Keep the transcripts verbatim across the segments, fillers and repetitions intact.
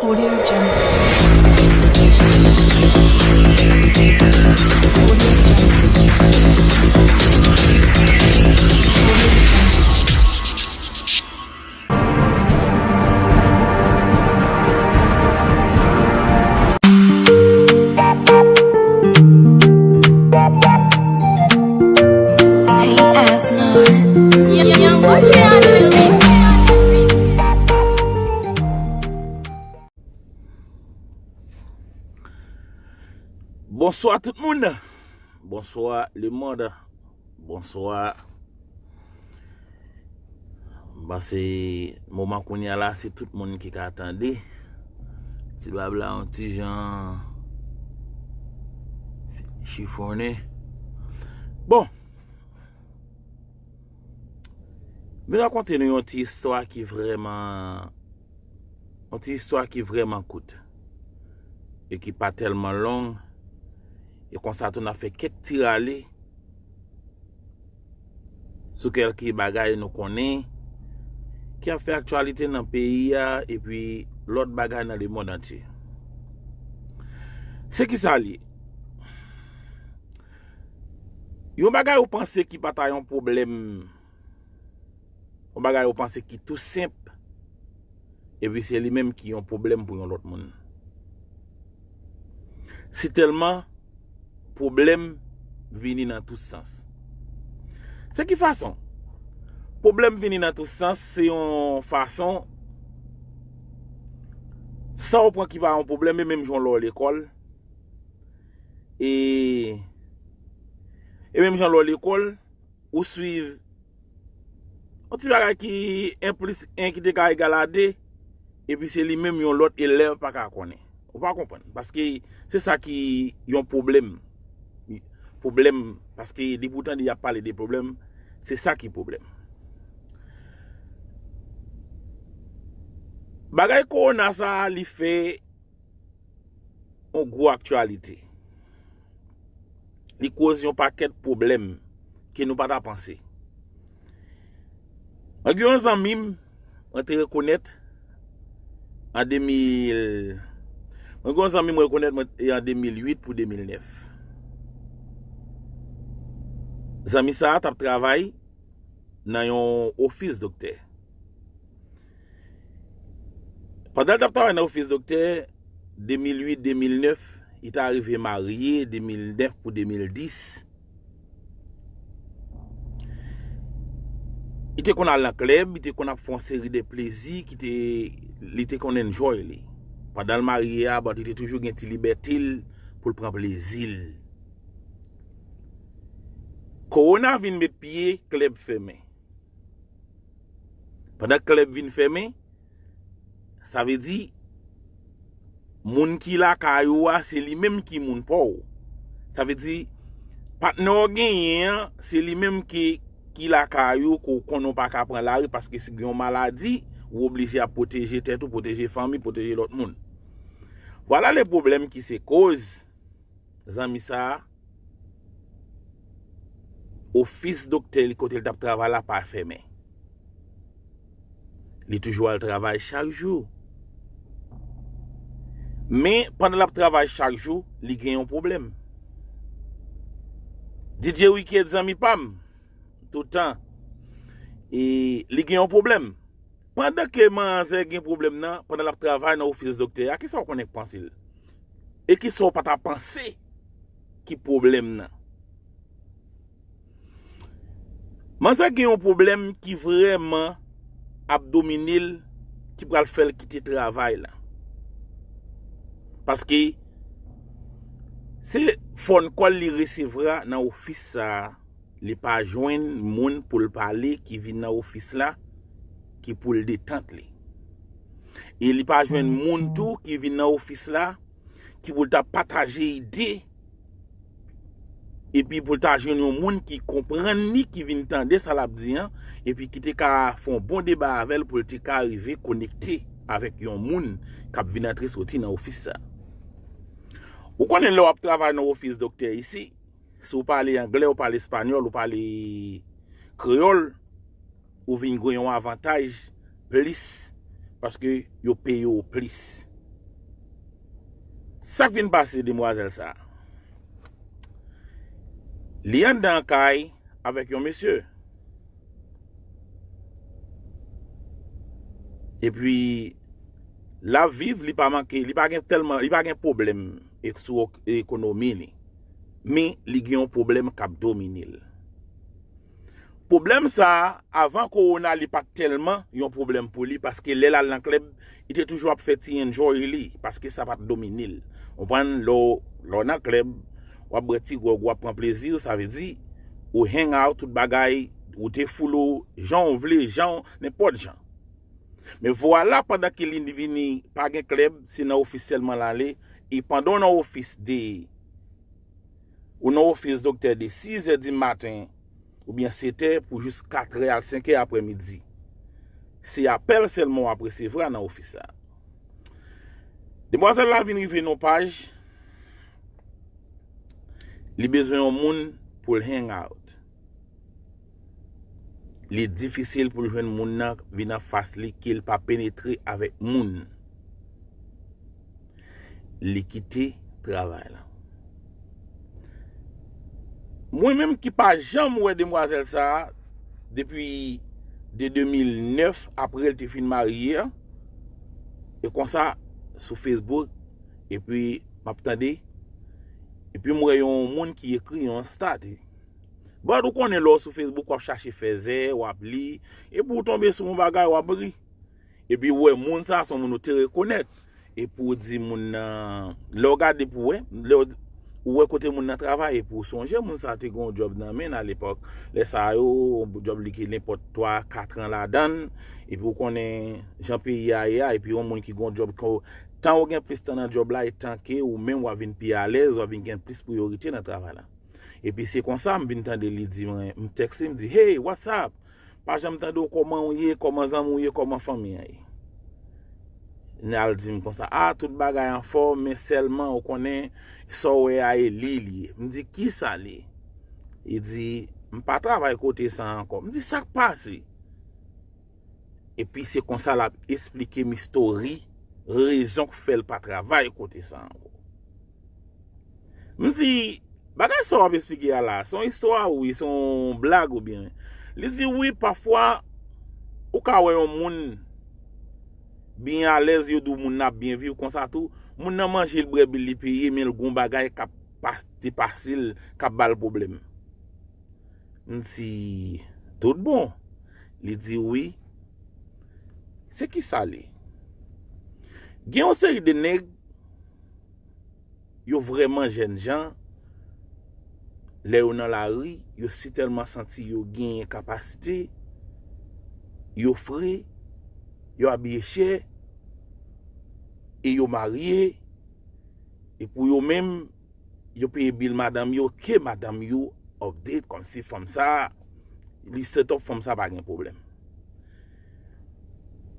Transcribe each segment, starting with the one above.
Audio Jungle. Audio Jungle. Hey, Asnor. Young Gucci on the beat. Bonswa tout moun. Bonswa lemonn. Bonswa. M panse moman kounye a la, se tout moun ki ka tande. Ti bab la yon ti jan chifonnen. Bon. Vin rakonte nou yon ti istwa ki vrèman, yon ti istwa ki vrèman kout e ki pa tèlman long. E konsa tou n ap fè kèk ti rale sou kèlke bagay nou konnen ki ap fè aktyalite nan peyi a epi lòt bagay nan lemonn antye. Se ki sa l ye? Yon bagay ou panse ki pa ta yon pwoblèm, yon bagay ou panse ki tou senp, epi se li menm ki yon pwoblèm pou yon lòt moun. Si tèlman pwoblèm vini nan tout sans. Se ki fason? Pwoblèm vini nan tout sans, se yon fason, sa w pran ki pa yon pwoblèm, e menm jan w lè w lekòl, e, e menm jan lè w lekòl, ou swiv yon ti bagay ki en plis en ki te ka egal a de, epi se li menm yon lòt elèv pa ka konnen. Ou pa konprann. Paske se sa ki yon pwoblèm. Pwoblèm, paske depi w tande y ap pale de pwoblèm, se sa ki pwoblèm. Bagay kowona sa a, li fè yon gwo aktyalite. Li koz yon pakèt pwoblèm ke nou pa ta panse. Mwen gen yon zanmi m, mwen te rekonèt an de mil, mwen gen yon zanmi mwen rekonèt mwen, e an de mil uit pou de mil nèf. Zanmi sa a t ap travay nan yon ofis doktè. Pandan l t ap travay nan ofis doktè, de mil uit, de mil nèf, li ta rive marye, de mil nèf pou de mil dis. Li te konn al nan klèb, li te konn ap fè yon seri de plezi ki te, li te konn enjoy li. Pandan l marye a, but li te toujou gen ti libète l pou l pran plezi l. Kowona vin met pye, klèb fèmen. Pandan klèb vin fèmen, sa vle di, moun ki lakay ou a, se li menm ki moun pa w. Sa vle di, patnè w genyen an, se li menm ki, ki lakay ou, ke w konnen w pa ka pran lari, paske si gen yon maladi, ou oblije ap pwoteje tèt ou, pwoteje fanmi, pwoteje lòt moun. Vwala le pwoblèm ki se koz zanmi sa a, ofis doktè li kote l t ap travay la pa fèmen. Li toujou al travay chak jou. Men, pandan l ap travay chak jou, li gen yon pwoblèm. Didier Wicked, zanmi pa m, toutan, e li gen yon pwoblèm. Pandan ke manzè gen pwoblèm nan, pandan l ap travay nan ofis doktè a, kisa w konnen k panse l? E kisa w pa ta panse ki pwoblèm nan? Manzè gen yon pwoblèm ki vrèman ap domine l, ki pral fè l kite travay la. Paske se phone call li resevwa nan ofis sa a. Li pa jwenn moun pou l pale ki vin nan ofis la, ki pou l detant li. E li pa jwenn moun tou ki vin nan ofis la, ki pou l ta pataje ide, epi pou l ta jwenn yon moun ki konprann li, ki vin tande sa l ap di an, epi ki te ka fè yon bon deba avè l pou l te ka rive konekte avèk yon moun k ap vin antre soti nan ofis sa. Ou konnen lè w ap travay nan ofis doktè isi, si w pale anglè, ou pale espanyòl, ou pale kreyòl, ou vin gen yon avantaj plis, paske yo peye w plis. Sa k vin pase demwazèl sa a? Li anndan kay avèk yon mesye. Epi, l ap viv, li pa manke, li pa gen tèlman, li pa gen pwoblèm ek-, sou ek-, ekonomi li. Men, li gen yon pwoblèm k ap domine l. Pwoblèm sa a, avan kowona, li pa t tèlman yon pwoblèm pou li, paske lè l al nan klèb, li te toujou ap fè ti enjoy li, paske sa pa t domine l. Ou konprann, lè w, lè w nan klèb, w ap bwè ti gwòg, w ap pran plezi w, sa vle di, ou hang out, tout bagay, ou defoule w, jan w vle, jan w, nenpòt jan. Men vwala, pandan ke li vini, pa gen klèb, se nan ofis sèlman l ale, e pandan w nan ofis de, ou nan ofis doktè de sizè di maten, oubyen setè pou jis katrè al senkè aprèmidi. Se apèl sèlman w ap resevwa nan ofis sa. Demwazèl la vin rive nan paj, li bezwen yon moun pou l hang out. Li difisil pou l jwenn moun nan vin anfas li ke l pa penetre avèk moun. Li kite travay la. Mwen menm ki pa janm wè demwazèl sa a depi de de mil nèf, apre l te fin marye a, e konsa sou Facebook, epi m ap tande, epi m wè yon moun ki ekri yon stat. But ou konnen lè w sou Facebook, w ap chache fèzè, w ap li, epi w tonbe sou yon bagay, w ap ri. Epi w wè moun sa a se yon moun ou te rekonèt. Epi w di moun nan, lè w gade pou w wè, lè w, ou wè kote moun nan travay, epi w sonje moun sa a te gen yon djòb nan men l alepòk. Lè sa a yo, yon djòb li gen nenpòt twa, kat an ladan l, epi w konnen jan peyi a ye a, epi yon moun ki gen yon djòb, tan w gen plis tan nan djòb la, e tan ke ou menm w ap vin pi alèz, w ap vin gen plis priyorite nan travay la. Epi se konsa, m vin tande li di mwen, m tèkste, m di, "Hey, what's up? Pa janm tande w, kòman w ye, kòman zanmi w ye, kòman fanmi an ye?" Nal di m konsa, "Ah, tout bagay anfòm, men sèlman, ou konnen, sa w wè a e li, li ye." M di, "Kisa li ye?" Li di, "M pa travay kote sa ankò." M di, "Sa k pase?" Epi se konsa l ap esplike m istori, rezon k fè l pa travay kote sa ankò. M di, "Bagay sa w ap esplike a la, se yon istwa wi, se yon blag oubyen?" Li di, "Wi, pafwa, ou ka wè yon moun byen alèz, yo di w moun nan ap byen viv konsa tou, moun nan manje l, bwè bi l, li peye, men l gon bagay k ap pa-, depase l, k ap ba l pwoblèm." M di, "Tout bon." Li di, "Wi." Se ki sa li? Gen yon seri de nèg, yo vrèman jènjan, lè yo nan lari, yo sitèlman santi yo genyen kapasite, yo fre, yo abiye chè, e yo marye, e pou yo menm, yo peye bil madanm yo, ke madanm yo update, kòmsi fanm sa, li set up, fanm sa pa gen pwoblèm.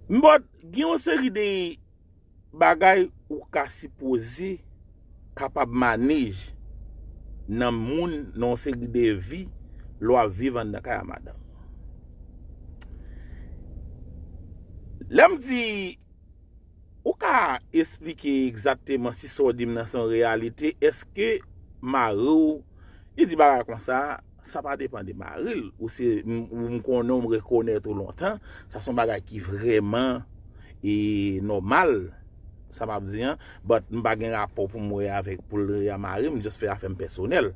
But, gen yon seri de bagay ou ka sipoze kapab manage nan moun, nan yon seri de vi, lè w ap viv anndan kay a madanm. Lè m di, ou ka esplike egzakteman si sa w di m nan se yon reyalite, èske mari w, li di bagay konsa, sa pa depann de mari l. Ou se, m, ou m konnen w, m rekonèt ou lontan. Sa se yon bagay ki vrèman, e, nòmal, sa m ap di an. But m pa gen rapò pou m wè avèk, pou l rele a mari m, m just fè afè m pèsonèl.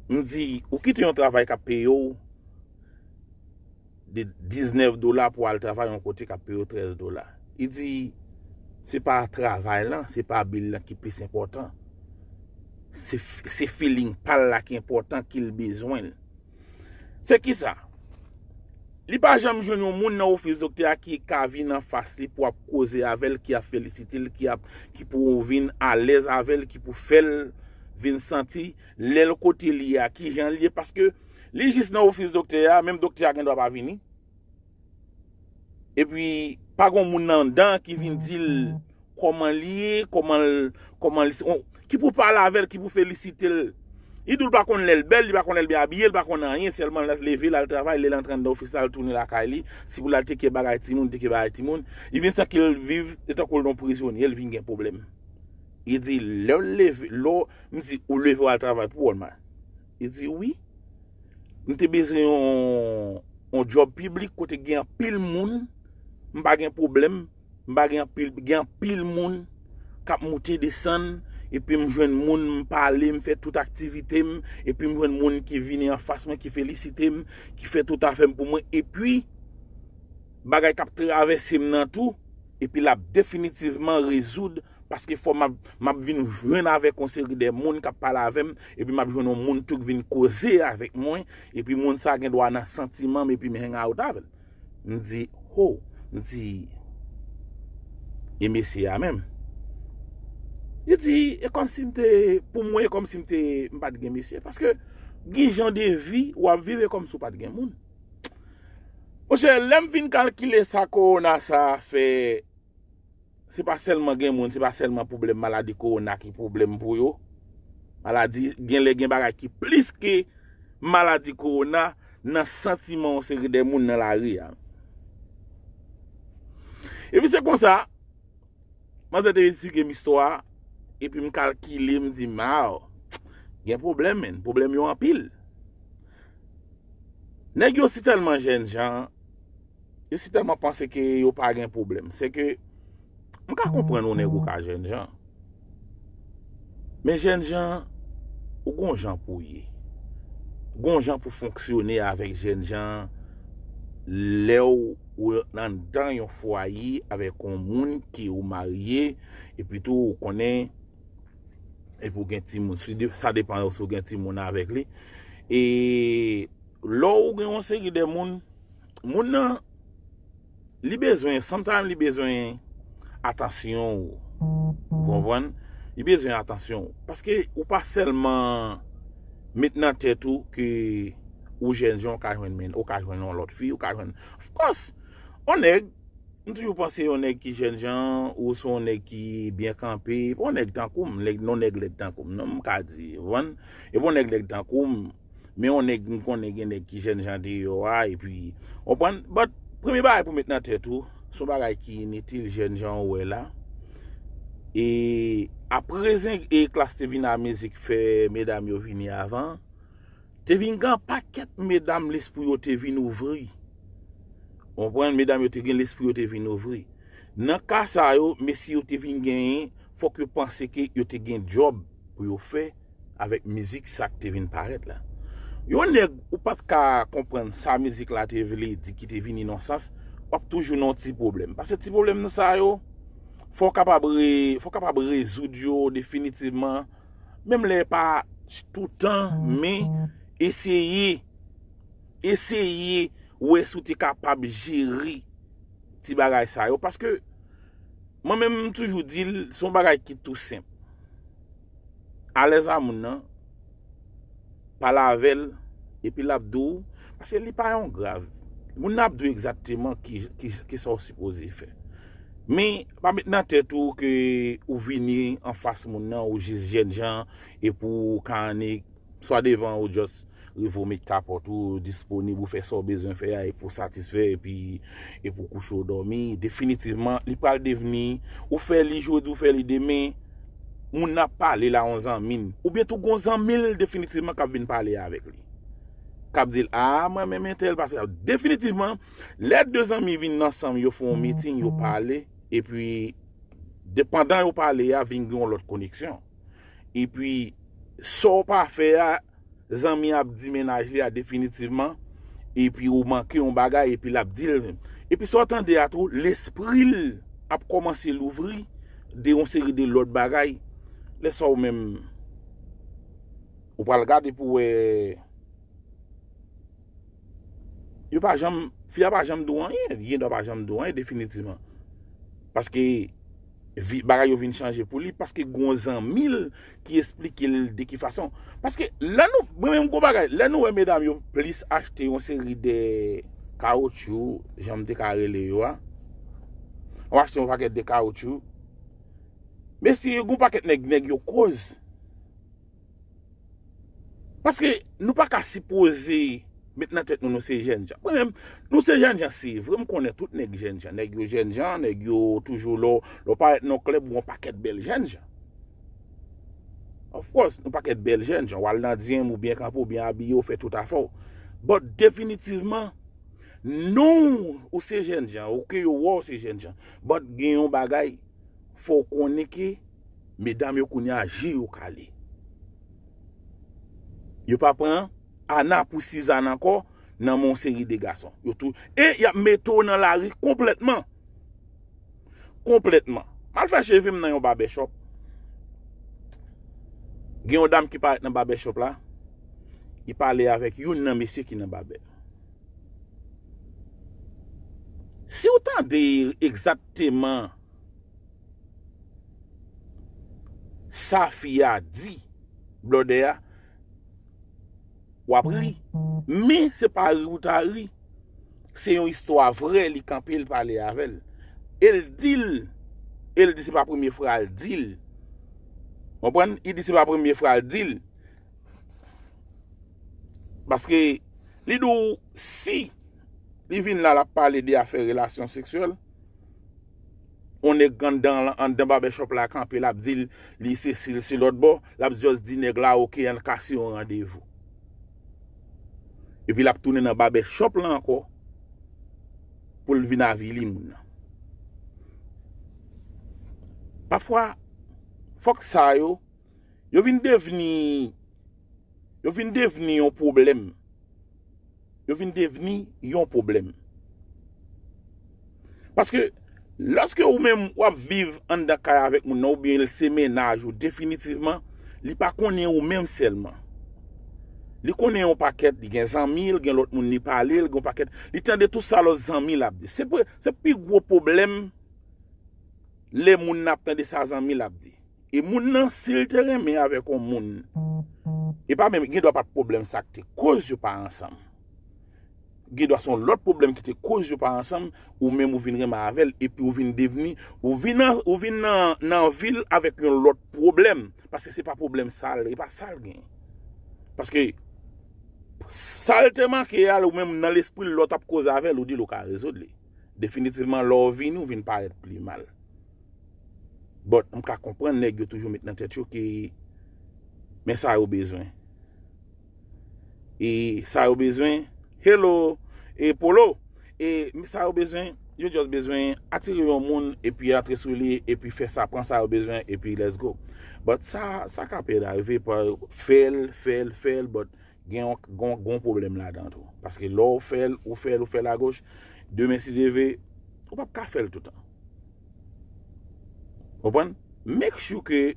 M di, ou kite yon travay k ap peye w de diznèf dola pou al travay yon kote k ap peye w trèz dola. Li di, se pa travay lan, se pa bil lan ki plis enpòtan. Se, se feeling pa l la ki enpòtan, ki l bezwen l. Se kisa? Li pa janm jwenn yon moun nan ofis doktè a ki ka vin anfas li pou ap koze avè l, ki ap felisite l, ki ap, ki pou vin alèz avè l, ki pou fè l vin santi lè l kote li a, kijan l ye, paske li jis nan ofis doktè a, menm doktè a gendwa pa vini. Epi, pa gen moun anndan ki vin di l kòman li ye, kòman l, kòman l, ki pou pale avè l, ki pou felisite l. Li di w l pa konn lè l bèl, li pa konn lè l byen abiye, li pa konn anyen, sèlman l leve, l al travay, lè l antre anndan ofis la, l tounen lakay li, si pou l al teke bagay timoun, teke bagay timoun. Li vin santi l viv, se tankou l nan prizonye, l vin gen pwoblèm. Li di, lè w leve, lè w, m di, ou leve w al travay pou Walmart? Li di, wi. M te bezwen yon, yon djòb piblik kote gen anpil moun, m pa gen pwoblèm, m pa gen anpil, gen anpil moun k ap moute desann, epi m jwenn moun, m pale, m fè tout aktivite m, epi m jwenn moun ki vini anfas mwen, ki felisite m, ki fè tout afè m pou mwen, epi bagay k ap travèse m nan tou, epi l ap definitivman rezoud, paske fò m ap, m ap vin jwenn avèk yon seri de moun k ap pale avè m, epi m ap jwenn yon moun tou k vin koze avèk mwen, epi moun sa gen dwa nan santiman m, epi m hang out avè l. M di, ho, m di, e mesye a menm? Li di, e kòmsi m te, pou mwen, e kòmsi m te, m pa t gen mesye, paske gen jan de vi w ap viv, e kòmsi w pa t gen moun. Monchè, lè m fin kalkile sa kowona sa a fè, se pa sèlman gen moun, se pa sèlman pwoblèm maladi kowona ki pwoblèm pou yo. Maladi, genlè gen bagay ki plis ke maladi kowona nan santiman yon seri de moun nan lari a. Epi se konsa, manzè te esplike m istwa a, epi m kalkile, m di, maw, gen pwoblèm, men, pwoblèm yo anpil. Nèg yo si tèlman jènjan, yo si tèlman panse ke yo pa gen pwoblèm. Se ke, m ka konprann yon nèg ou ka jènjan. Men jènjan, ou gon jan pou w ye. Gon jan pou fonksyone avèk jènjan lè w, ou anndan yon fwaye avèk yon moun ke ou marye, epi tou ou konnen, epi ou gen timoun. Si de, sa depan si w gen timoun avèk li. E lè w gen yon seri de moun, moun nan, li bezwen, sometimes li bezwen atansyon ou. Ou konprann? Li bezwen atansyon ou. Paske ou pa sèlman met nan tèt ou ke ou jènjan, ou ka jwenn men, ou ka jwenn yon lòt fi, ou ka jwenn, of course, yon nèg, m toujou panse yon nèg ki jènjan, ou se yon nèg ki byen kanpe, e pa yon nèg tankou m, nèg, non nèg lèd tankou m, non, m ka di, ou konprann? E pa yon nèg lèd tankou m, men yon nèg, m konnen gen nèg ki jènjan deyò a, epi, ou konprann? But, premye bagay pou met nan tèt ou, se yon bagay ki initil, jènjan ou wè la. E apre zen, e klas te vin a mizik fè medam yo vini avan, te vin gen pakèt medam lespri yo te vin ouvri. Ou konprann? Medam yo te gen lespri yo te vin ouvri. Nan ka sa yo, mesye yo te vin genyen, fòk yo panse ke yo te gen djòb pou yo fè avèk mizik sa k te vin parèt la. Yon nèg ou pa t ka konprann sa mizik la te vle di ki te vini nan sans, w ap toujou nan yon ti pwoblèm. Paske ti pwoblèm nan sa yo, fò w kapab re-, fò w kapab rezoud yo definitivman, menm lè e pa toutan, men eseye, eseye wè si w te kapab jere ti bagay sa yo. Paske mwen menm, m toujou di l, se yon bagay ki tou senp. Alèz a moun nan, pale avè l, epi l ap di w, paske li pa yon grav. Moun nan ap di w egzakteman ki, ki, ki sa w sipoze fè. Men, pa met nan tèt ou ke ou vini anfas moun nan, ou jis jènjan, epi w ka annik, swa devan ou just rive w met kapòt ou, disponib, ou fè sa w bezwen fè a, epi w satisfè, epi, epi w kouche w dòmi. Definitivman, li pral devni, ou fè li jodi, ou fè li demen, moun nan ap pale la, yon zanmi l. Oubyen tou gon zanmi l definitivman k ap vin pale avèk li. K ap di l, a, mwen menm entèl, paske definitivman, lè de zanmi vin ansanm, yo fè yon miting, yo pale, epi, depandan yo pale a, vin gen yon lòt koneksyon. Epi, sa w pa fè a, zanmi an ap di mennaj li a definitivman, epi ou manke yon bagay, epi l ap di l. Epi sa w tande a tou, lespri l ap kòmanse louvri de yon seri de lòt bagay. Lè sa w menm, ou pral gade pou wè, yo pa janm, fi a pa janm di w anyen, li gendwa pa janm di w anyen definitivman. Paske vi, bagay yo vin chanje pou li, paske gon zanmi l ki esplike l de ki fason. Paske lè nou, mwen menm gon bagay, lè nou wè medam yo plis achte yon seri de kawotchou, jan m te ka rele yo a, w achte yon pakèt de kawotchou, mesye, gon pakèt nèg, nèg yo koz. Paske nou pa ka sipoze met nan tèt nou, nou se jènjan. Mwen menm, nou se jènjan, se vre, m konnen tout nèg jènjan. Nèg yo jènjan, nèg yo toujou lè w, lè w parèt nan klèb, ou yon pakèt bèl jènjan. Of course, yon pakèt bèl jènjan, w al nan gym, ou byen kanpe, ou byen abiye, ou fè tout afè w. But definitivman, non, ou se jènjan, ou ke yo wè w se jènjan. But gen yon bagay, fò w konnen ke medam yo kounye a je yo kale. Yo pa pran Ana pou Sizann ankò nan men yon seri de gason. Yo tou, e y ap mete w nan lari konplètman. Konplètman. M al fè cheve m nan yon babèchòp. Gen yon dam ki parèt nan babèchòp la. Li pale avèk youn nan mesye ki nan babè. Si w tande egzakteman sa fi a di, blòdè a, w ap ri. Men se pa ri ou ta ri. Se yon istwa vrè, li kanpe, l pale avè l. E l di l, e l di se pa premye fwa l di l. Konprann? Li di se pa premye fwa l di l. Paske li di w si li vin la, l ap pale de afè relasyon seksyèl, yon nèg anndan, anndan babèchòp la kanpe, l ap di l, li se si, l se lòt bò, l ap just di nèg la, "Oke, ann kase yon randevou." Epi l ap tounen nan babèchòp la ankò pou l vin avili moun nan. Pafwa, fòk sa yo, yo vin devni, yo vin devni yon pwoblèm. Yo vin devni yon pwoblèm. Paske, lòske ou menm w ap viv anndan kay avèk moun nan, oubyen l se mennaj ou, definitivman, li pa konnen ou menm sèlman. Li konnen yon pakèt, li gen zanmi, l gen lòt moun li pale, l gen yon pakèt, li tande tout sa lòt zanmi l ap di. Se pre-, se pi gwo pwoblèm lè moun nan ap tande sa zanmi l ap di. E moun nan, si l te renmen avèk yon moun, e pa menm, gen dwa pa t pwoblèm sa k te koz yo pa ansanm. Gen dwa se yon lòt pwoblèm ki te koz yo pa ansanm, ou menm ou vin renmen avè l, epi ou vin devni, ou vin nan, ou vin nan, nan vi l avèk yon lòt pwoblèm. Paske se pa pwoblèm sa l, e pa sa l gen. Paske sa l te manke a, ou menm nan lespri l, lè w t ap koze avè l, ou di l ou ka rezoud li. Definitivman, lè w vini, ou vin parèt pi mal. But, m ka konprann nèg yo toujou met nan tèt yo ke men sa yo bezwen. E sa yo bezwen, hello, e Polo, e sa yo bezwen, yo just bezwen atire yon moun, epi antre sou li, epi fè sa, pran sa yo bezwen, epi let's go. But sa, sa ka pèd arive, pa, fè l, fè l, fè l, but gen yon, gen yon, gen yon pwoblèm ladan tou. Paske lè w fè l, ou fè l, ou fè l agoch, demen si Dye vle, ou p ap ka fè l toutan. Konprann? Make sure ke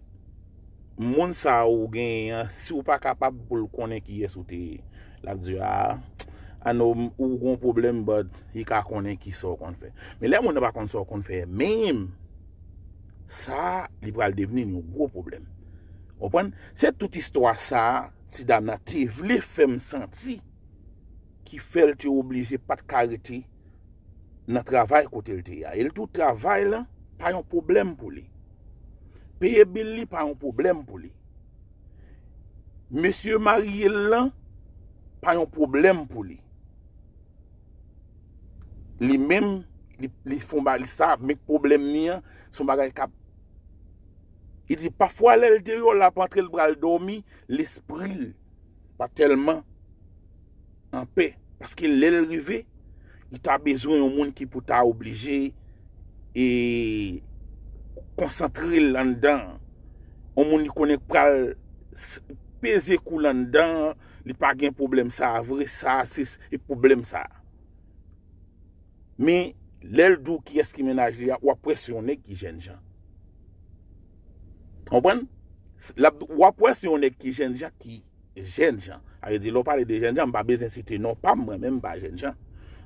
moun sa ou genyen an, si w pa kapab pou l konnen kiyès ou te ye, l ap di, "Ah, I know ou gon pwoblèm, but li ka konnen ki sa w konn fè." Men lè moun nan pa konn sa w konn fè menm, sa, li pral devni yon gwo pwoblèm. Konprann? Se tout istwa sa a, ti dam nan te vle fè m santi ki fè l te oblije pa t ka rete nan travay kote l te ye a. E l tou travay lan pa yon pwoblèm pou li. Peye bil li pa yon pwoblèm pou li. Mesye marye l lan pa yon pwoblèm pou li. Li menm, li, li fon ba, li sa, men pwoblèm li an, se yon bagay k ap, li di, pafwa lè l deyò, l ap antre, l pral dòmi, lespri l pa tèlman anpè. Paske lè l rive, li ta bezwen yon moun ki pou ta oblije e konsantre l anndan. Yon moun li konnen k pral s-, peze kou l anndan, li pa gen pwoblèm sa a vre, sa a se, se pwoblèm sa a. Men, lè l di w kiyès ki mennaj li a, w ap wè se yon nèg ki jènjan. Konprann? L ap, w ap wè se yon nèg ki jènjan, ki jènjan. Sa vle di, lè w pale de jènjan, m pa bezwen site non pa m, mwen menm m pa jènjan.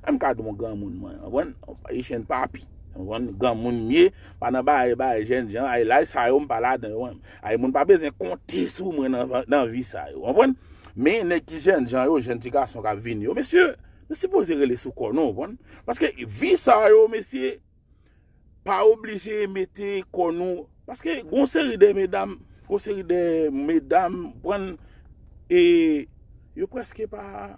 M ka di w yon granmoun mwen, konprann? Yon jèn papi, konprann? Granmoun m ye, pa nan bagay, bagay jènjan, ay laj sa yo m pa ladan yo menm. Ay moun pa bezwen konte sou mwen nan, nan vi sa yo, konprann? Men nèg ki jènjan yo, jèn ti gason k ap vini yo, mesye, nou sipoze rele sou kò nou, konprann? Paske vi sa yo, mesye, pa oblije mete kò nou, paske gon seri de medam, gon seri de medam pran, e yo prèske pa,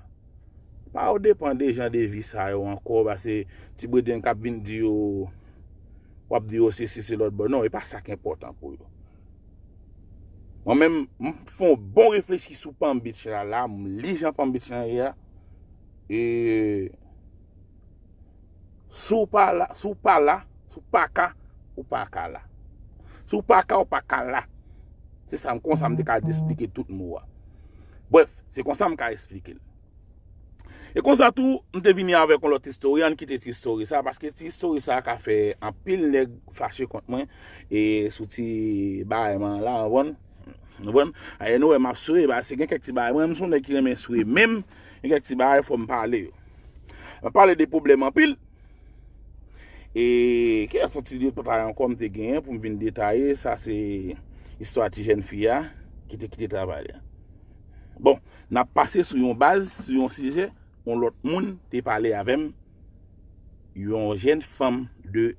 pa yo depan de jan de vi sa yo ankò, paske ti bredrenn k ap vin di yo, w ap di yo se si se lòt bò. Non, e pa sa k enpòtan pou yo. Mwen menm, m fè yon bon reflechi sou Palm Beach la, la, m li jan Palm Beach lan ye a. E si w pa la, si w pa la, si w pa ka, ou pa ka la. Si w pa ka, ou pa ka la. Se sa m konsa m te ka esplike tout mo a. Brèf, se konsa m ka esplike l. E konsa tou, m te vini avèk yon lòt istori, ann kite ti istori sa, paske ti istori sa ka fè anpil nèg fache kont mwen, e sou ti bagay mwen la, w konprann? W konprann? Ayè nou wè m ap swe, ba, se gen kèk ti bagay, mwen, m se yon nèg ki renmen swe, menm, gen kèk ti bagay, fò m pale yo. M ap pale de pwoblèm anpil, e kèk ti detay ankò m te genyen pou m vin detaye, sa se istwa ti jèn fi a, ki te kite travay li a. Bon, n ap pase sou yon baz, sou yon sijè, yon lòt moun te pale avè m, yon jèn fanm de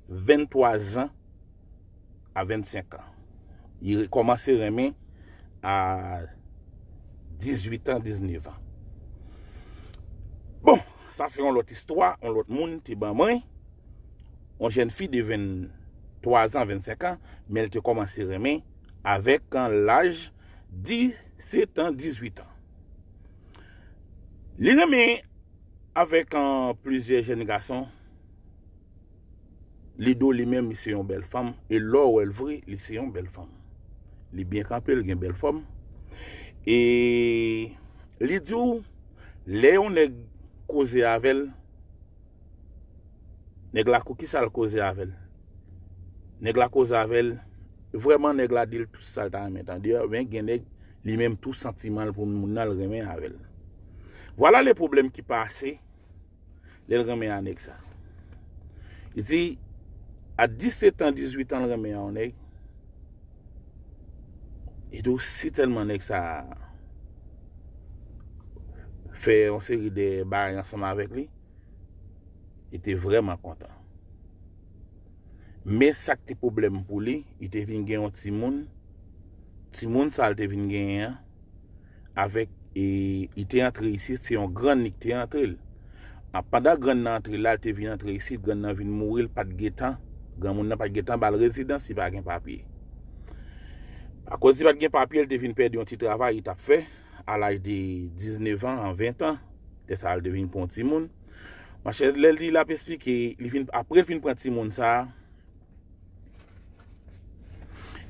venntwa zan a vennsenk an. Li kòmanse renmen a dizuit an, diznèf an. Bon, sa se yon lòt istwa, yon lòt moun te ban mwen, yon jèn fi de venntwa zan, vennsenk an, men l te kòmanse renmen avèk an laj disèt an, dizuit an. Li renmen avèk an plizyè jèn gason. Li di w li menm, li se yon bèl fanm, e lè w wè l vre, li se yon bèl fanm. Li byen kanpe, li gen bèl fòm. E li di w, lè yon nèg koze avè l, nèg la, kou kisa l koze avè l? Nèg la koze avè l, vrèman, nèg la di l tout sa l ta renmen tande, men gen nèg, li menm tou santiman l pou moun nan, l renmen avè l. Vwala le pwoblèm ki pase lè l renmen a nèg sa. Li di, a disèt an, dizuit an, l renmen a yon nèg. Li di w si tèlman nèg sa fè yon seri de bagay ansanm avèk li, li te vrèman kontan. Men sa k te pwoblèm pou li, li te vin gen yon timoun. Timoun sa l te vin genyen an, avèk, e, li te antre isit, se yon grann li ki te antre l. A, pandan grann nan antre la, l te vin antre isit, grann nan vin mouri, l pa t gentan, granmoun nan pa t gentan ba l rezidans, li pa gen papye. Akoz li pa t gen papye, l te vin pèdi yon ti travay li t ap fè, a laj de diznèf an, an ven an, lè sa a l te vin pran yon timoun. Monchè, lè l di l ap esplike, li vin, apre l vin pran timoun sa a,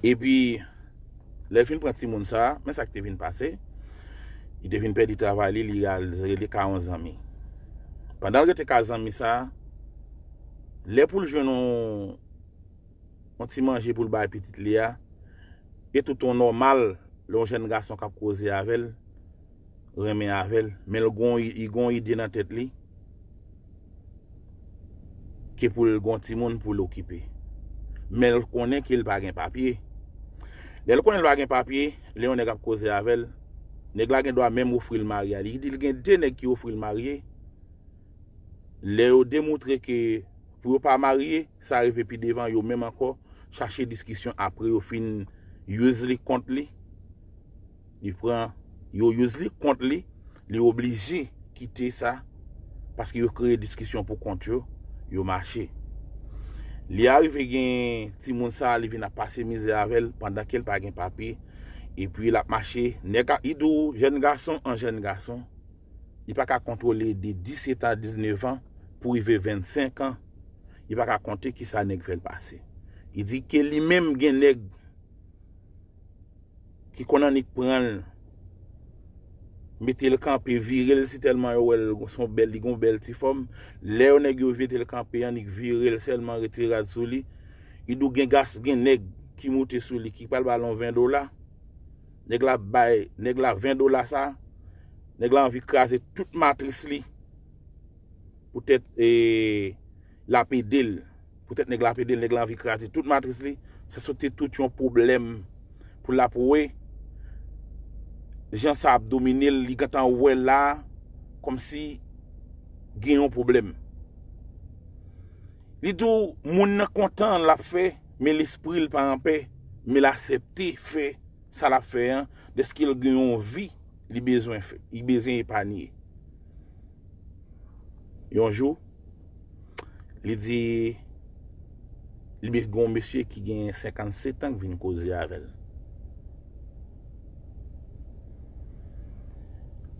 epi, lè l fin pran timoun sa a, men sa k te vin pase. Li te vin pèdi travay li, li al rele ka yon zanmi. Pandan l rete ka zanmi sa a, lè pou l jwenn yon, yon ti manje pou l bay pitit li a, e tout yon nòmal, lè yon jèn gason k ap koze avè l, renmen avè l, men l gon, li gon ide nan tèt li ke pou l gon timoun pou l okipe. Men l konnen ke l pa gen papye. Lè l konnen l pa gen papye, lè yon nèg ap koze avè l, nèg la gen dwa menm ofri l marye a li. Li di l gen de nèg ki ofri l marye. Lè yo demoutre ke pou yo pa marye, sa rive pi devan, yo menm ankò chache diskisyon apre yo fin use li kont li. Li pran, yo use li kont li, li oblije kite sa, paske yo kreye diskisyon pou kont yo, yo mache. Li arive gen timoun sa, li vin ap pase mizè avè l pandan ke l pa gen papye, epi l ap mache, nèg a, li di w, jèn gason an jèn gason, li pa ka kontwole de disèt a diznèf an pou rive vennsenk an, li pa ka konte kisa nèg fè l pase. Li di ke li menm gen nèg ki konn annik pran l, mete l kanpe, vire l, si tèlman yo wè l se yon bèl, li gon bèl ti fòm. Lè yo nèg yo mete l kanpe, annik vire l sèlman, retire rad sou li. Li di w gen gas, gen nèg ki moute sou li, ki pral ba l yon ven dola. Nèg la bay, nèg la ven dola sa, nèg la anvi kraze tout matris li. Poutèt, e, l ap ede l. Poutèt nèg la ap ede l, nèg la anvi kraze tout matris li. Sa se te tout yon pwoblèm pou l ap wè jan sa ap domine l, li gentan wè la, kòmsi gen yon pwoblèm. Li di w moun nan kontan l ap fè, men lespri l pa anpè, men l aksepte fè sa l ap fè an, dèske l gen yon vi li bezwen fè, li bezwen epanye. Yon jou, li di, li gen yon mesye ki gen senkannsèt an ki vin koze avè l.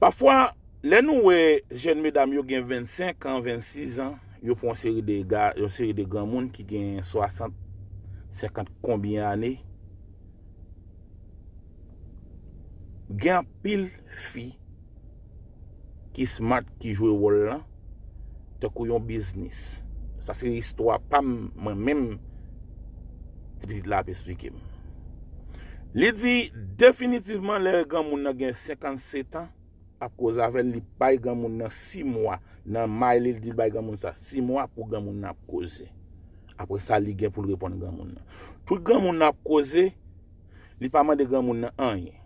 Pafwa, lè nou wè jèn medam yo gen vennsenk an, vennsis an, yo pran yon seri de ga, yon seri de granmoun ki gen swasant, senkant konbyen ane, gen anpil fi ki smart, ki jwe wòl lan tankou yon biznis. Sa se istwa pa m, mwen menm, ti pitit la ap esplike m. Li di, definitivman, lè granmoun nan gen senkannsetan, ap koze avè l, li bay granmoun nan sis mwa. Nan may li, li di l bay granmoun sa sis mwa pou granmoun nan ap koze. Apre sa, li gen pou l reponn granmoun nan. Tout granmoun nan ap koze, li pa mande granmoun nan anyen.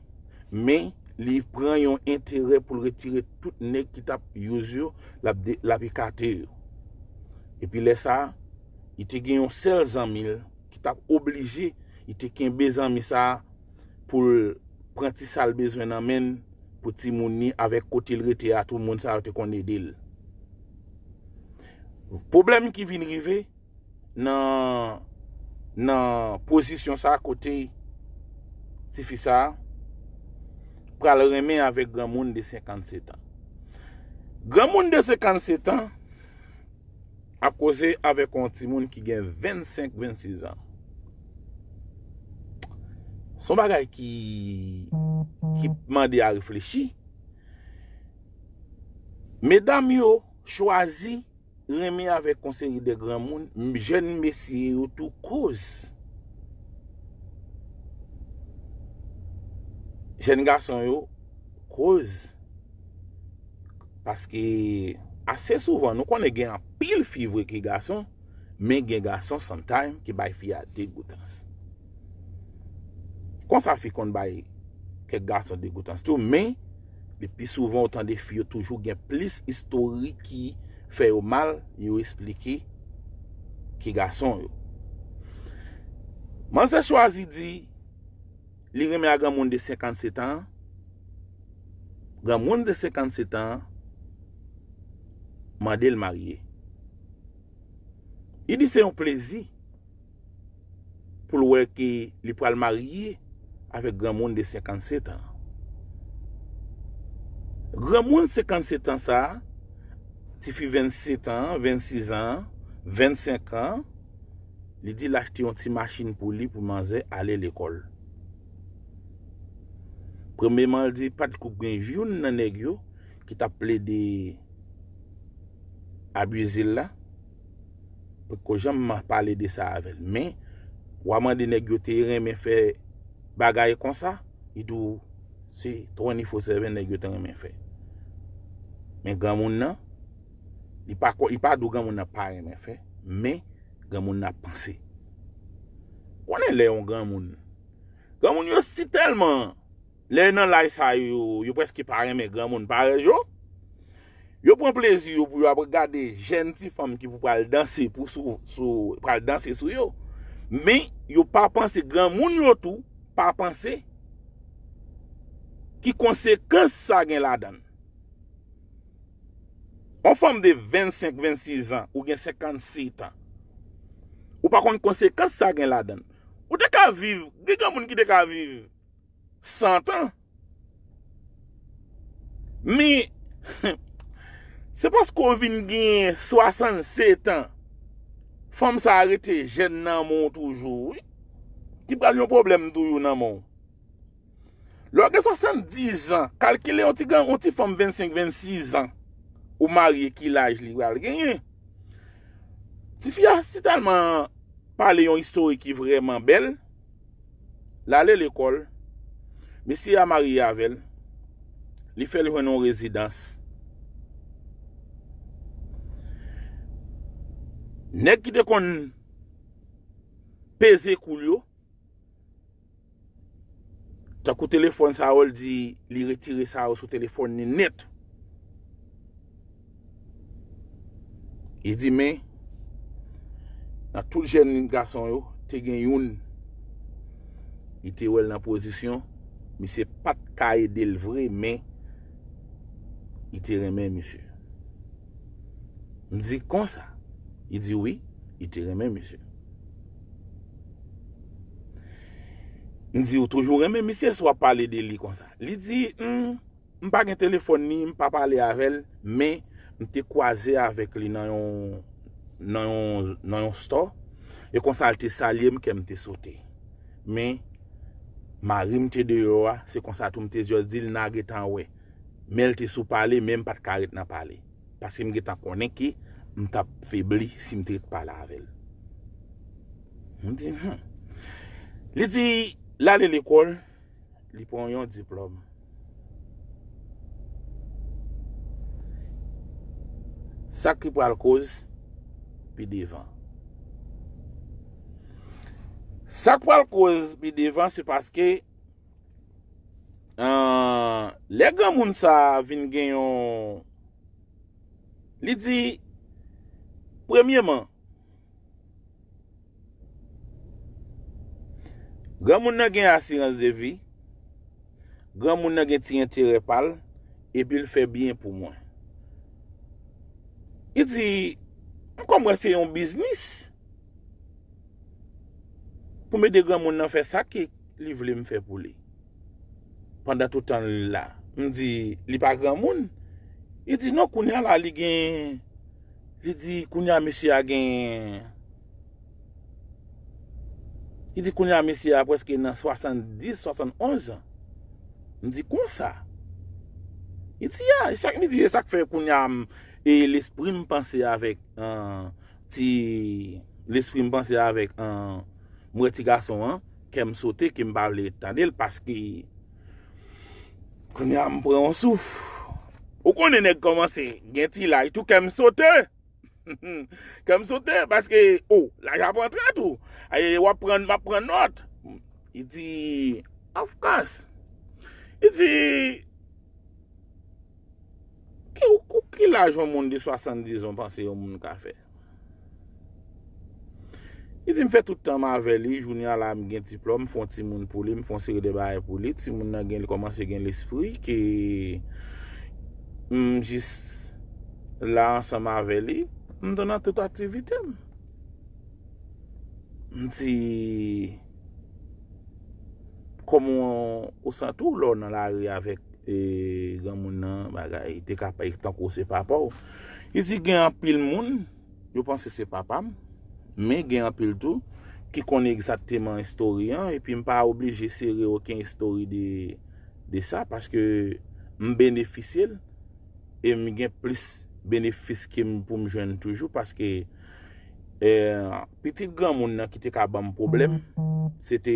Men, li pran yon enterè pou l retire tout nèg ki t ap use yo, l ap de-, l ap ekate yo. Epi lè sa a, li te gen yon sèl zanmi l ki t ap oblije, li te kenbe zanmi sa a pou l pran ti sa l bezwen nan men l pou timoun li avèk kote l rete a tou, moun sa yo te konn ede l. Pwoblèm ki vin rive nan, nan pozisyon sa a kote tifi sa a pral renmen avèk granmoun de senkannsetan. Granmoun de senkannsetan ap koze avèk yon timoun ki gen vennsenk, vennsis an. Se yon bagay ki, ki mande a reflechi. Medam yo chwazi renmen avèk yon seri de granmoun, m-, jèn mesye yo tou koz. Jèn gason yo koz. Paske ase souvan, nou konnen gen anpil fi vre ki gason, men gen gason sometime ki bay fi a degoutans. Konsa fi konn bay kèk gason degoutans tou, men li pi souvan ou tande fi yo toujou gen plis istori ki fè yo mal, yo esplike ki gason yo. Manzè chwazi di li renmen a granmoun de senkannsetan an, granmoun de senkannsetan an mande l marye. Li di se yon plezi pou l wè ke li pral marye avèk granmoun de senkannsetan an. Granmoun senkannsetan sa a, tifi vennsetan an, vennsis an, vennsenk an, li di l achte yon ti machin pou li pou manzè ale lekòl. Premyèman, l di pa t ko gen youn nan nèg yo ki t ap plede abize l la, poko janm pale de sa avè l. Men, w a mande nèg yo te renmen fè bagay konsa, li di w se twenty-four seven nèg yo te renmen fè. Men granmoun nan, li pa, li pa di w granmoun nan pa renmen fè, men granmoun nan ap panse. Konnen lè yon granmoun, granmoun yo si tèlman, lè nan laj sa yo, yo prèske pa renmen granmoun parèy yo. Yo pran plezi yo pou yo ap gade jèn ti fanm ki pou pral danse pou sou, sou, pral danse sou yo. Men, yo pa panse, granmoun yo tou pa panse ki konsekans sa gen ladan l. Yon fanm de vennsenk, vennsis an, ou gen senkannsetan. Ou pa konn konsekans sa gen ladan l. Ou te ka viv, gen granmoun ki te ka viv san tan. Men, se paske w vin gen swasannsetan, fanm sa a rete jèn nan men w toujou, wi. Ki pral yon pwoblèm toujou nan men w. Lè w gen swasanndis an, kalkile yon ti granmoun, yon ti fanm vennsenk, vennsis an, ou marye, ki laj li pral genyen. Tifi a si tèlman pale yon istòri ki vrèman bèl, l ale lekòl, mesye a marye avè l, li fè l jwenn yon rezidans. Nèg ki te konn peze kou l yo, tankou telefòn sa yo, l di li retire sa yo sou telefòn li nèt. Li di, men, nan tout jèn gason yo, te gen youn, li te wè l nan pozisyon, misye pa t ka ede l vre, men li te renmen misye. M di konsa, li di wi, li te renmen misye. M di, ou toujou renmen misye si w ap pale de li konsa. Li di, hmm, m pa gen telefòn ni, m pa pale avè l, men m te kwaze avèk li nan yon, nan yon, nan yon store. E konsa l te salye m, kè m te sote. Men, mari m te deyò a, se konsa tou m te jis di l n a gentan wè. Men l te sou pale, men m pa t ka ret nan pale. Paske m gentan konnen ke m t ap febli si m te ret pale avè l. M di, hmm. Li di, l ale lekòl, li pran yon diplòm. Sa ki pral koz pi devan. Sa k pral koz pi devan, se paske, ah, lè granmoun sa a vin gen yon, li di, premyeman, granmoun nan gen asirans de vi, granmoun nan gen ti enterè pa l, epi l fè byen pou mwen. Li di, m kòm wè se yon biznis pou m ede granmoun nan fè sa ke li vle m fè pou li. Pandan tout tan l la, m di, li pa granmoun. Li di, non, kounye a la, li gen, li di, kounye a, mesye a gen, li di, kounye a, mesye a prèske nan swasanndis, swasannonz an. M di, konsa? Li di, ya, e sa k, li di, e sa k fè kounye a, m, e lespri m panse avèk, an, ti, lespri m panse avèk, an, m wè ti gason an, kè m sote, ke m pa vle tande l, paske kounye a m pran yon souf. Ou konnen nèg kòmanse gen ti laj tou, kè m sote. Kè m sote, paske, o, laj ap antre tou. Ay, w ap pran, m ap pran nòt. Li di, of course. Li di, ki, ki laj yon moun de swasanndis an panse yon moun ka fè? Li di, m fè tout tan m avè li, jounen an la, m gen diplòm, m fè yon timoun pou li, m fè yon seri de bagay pou li. Timoun nan gen, li kòmanse gen lespri, ke m jis la ansanm avè li, m nan tout aktivite m. M di, kòman ou santi w lè w nan lari avèk, e, granmoun nan, bagay, te ka tankou se papa w? Li di, gen anpil moun, yo panse se papa m, men gen anpil tou ki konnen egzakteman istori an, epi m pa oblije sere okenn istori de, de sa, paske m benefisye l, e m gen plis benefis ke m, pou m jwenn toujou, paske, eh, pitit granmoun nan ki te ka ban m pwoblèm, se te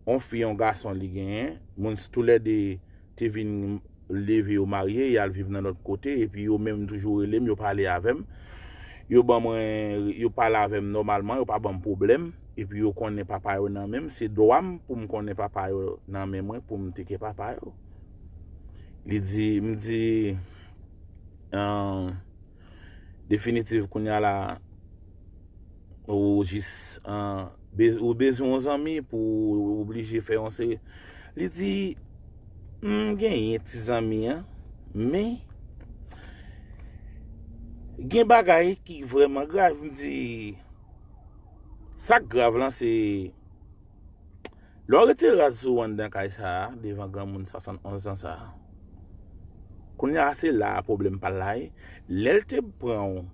yon fi, yon gason li genyen, moun toulède te vin leve yo marye, y al viv nan lòt kote, epi yo menm toujou rele m, yo pale avè m. Yo ban mwen, yo pale avè m nòmalman, yo pa ban m pwoblèm, epi yo konnen papa yo nan men m, se dwa m pou m konnen papa yo nan men mwen, pou m teke papa yo. Li di, m di, an, definitif, kounye a la, ou jis, an, be-, ou bezwen yon zanmi pou ou oblije fè yon seri. Li di, m genyen ti zanmi an, men gen bagay ki vrèman grav. M di, sa k grav lan, se lè w retire rad sou ou anndan kay sa a, devan granmoun swasann onz an sa a, kounye a se la a pwoblèm pa l la ye. Lè l te pran w,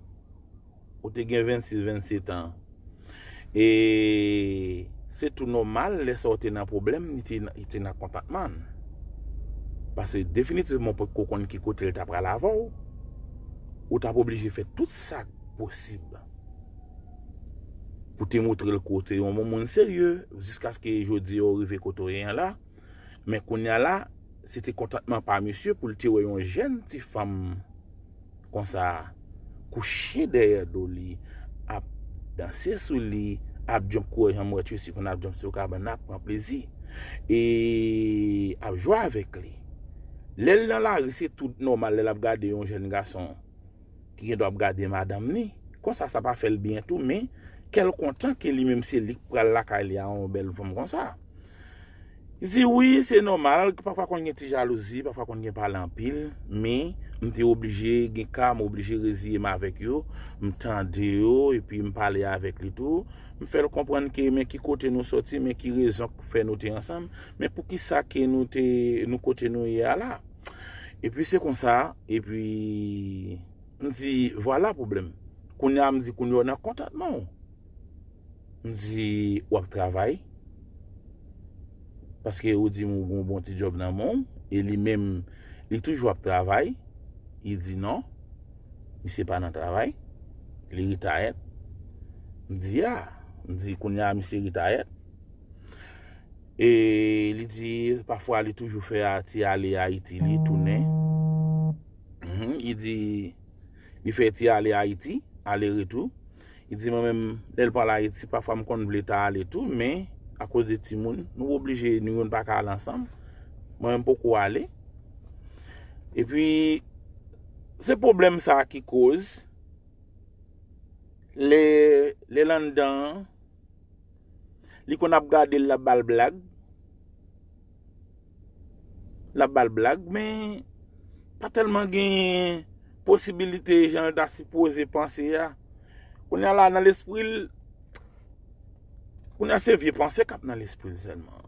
ou te gen vennsis, vennset an, e se tou nòmal, lè sa w te nan pwoblèm, li te, li te nan kontantman. Paske definitivman, ou potko konn ki kote l ta pral avè w, ou t ap oblije fè tout sa k posib pou te montre l ke w te yon bon moun serye, jiskaske jodi a w rive kote w ye an la. Men kounye a la, se te kontantman pa misye pou l te wè yon jèn ti fanm konsa, kouche dèyè do li, ap danse sou li, ap jump kouri, jan m wè Tracy konn ap jump sou kabann, ap pran plezi, e ap jwe avèk li. Lè l nan lari, se tou nòmal lè l ap gade yon jèn gason ki gen dwa ap gade madanm li. Konsa, sa pa fè l byen tou, men kè l kontan ke li menm se li k pral lakay li a yon bèl fanm konsa. Li di wi, se nòmal, pafwa konn gen ti jalouzi, pafwa konn gen pale anpil, men m te oblije gen ka, m oblije reziye m avèk yo, m tande yo, epi m pale avèk li tou. M fè l konprann ke men ki kote nou soti, men ki rezon k fè nou te ansanm, men poukisa ke nou te, nou kote nou ye a la. Epi se konsa, epi m di, vwala pwoblèm. Kounye a m di, kounye a w nan kontantman w. M di, w ap travay. Paske ou di m ou gen yon bon ti djòb nan men w. E li menm, li toujou ap travay. Li di non. Misye pa nan travay. Li retayèt. M di, a. M di, kounye a misye retayèt. E li di, pafwa li toujou fè a, ti ale Ayiti, li tounen. Mhm, li di, li fè ti ale Ayiti, ale retou. Li di, mwen menm, lè l pral Ayiti, pafwa m konn vle ta ale tou, men akoz de timoun, nou oblije, nou youn pa ka ale ansanm. Mwen menm poko ale. Epi, se pwoblèm sa a ki koz, lè, lè l anndan an, li konn ap gade l, l ap ba l blag. L ap ba l blag, men pa tèlman gen posibilite jan l ta sipoze panse a. Kounye a la, nan lespri l, kounye a se vye panse k ap nan lespri l sèlman.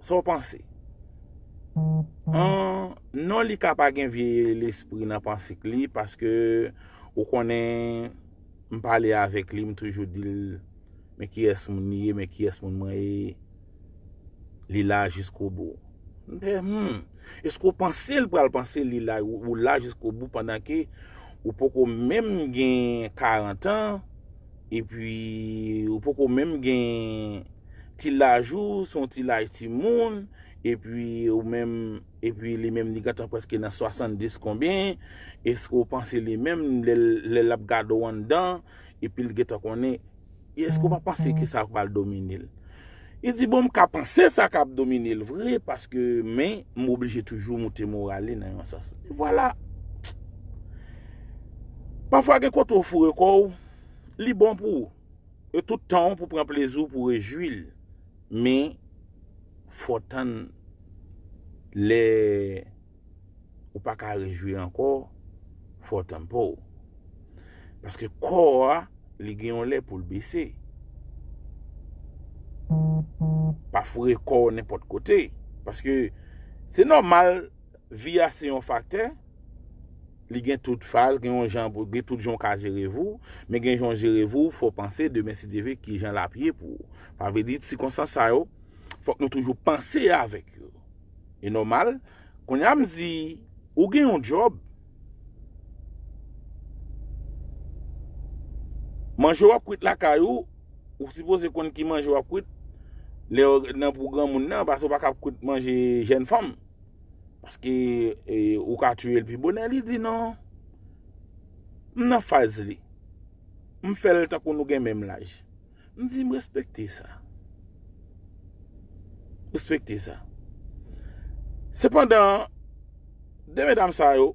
Sa w panse? An, non, li ka pa gen vye lespri nan panse k li, paske ou konnen m pale avèk li, m toujou di l, men kiyès moun li ye, men kiyès moun mwen ye, li la jiskobou. M fè, hmm, èske w panse l pral panse li la, ou, ou la jiskobou pandan ke ou poko menm gen karant an, epi ou poko menm gen ti laj ou, se yon ti laj timoun, epi ou menm, epi li menm li gentan prèske nan swasanndis konbyen, èske w panse li menm, lè, lè l ap gade w anndan, epi l gentan konnen, èske w pa panse ke sa pral domine l? Li di, bon, m ka panse sa k ap domine l vre, paske, men, m oblije toujou moute moral li nan yon sans. E vwala. Pafwa gen kote w foure kò w, li bon pou ou. E tout tan w pou pran plezi w, pou rejwi l. Men, fò w tann lè ou pa ka rejwi ankò, fò w tann pa w. Paske kò a, li gen yon lè pou l bese. Pa foure kò w nenpòt kote. Paske se nòmal, vi a se yon faktè. Li gen tout faz, gen yon jan pou, gen tout jan w ka jere vi w, men gen jan w jere vi w, fò w panse demen si Dye vle ki jan l ap ye pou ou. Sa vle di, sikonstans sa yo, fòk nou toujou panse avèk yo. E nòmal, kounye a m di, ou gen yon djòb, manje w ap kwit lakay ou, ou sipoze konn ki manje w ap kwit, lè w nan pou granmoun nan, paske w pa ka ap kwit manje jèn fanm. Paske, e, ou ka tiye l pi bonè, li di non. M nan faz li. M fè l tankou nou gen menm laj. M di, m respekte sa. Respekte sa. Sepandan, de medam sa yo,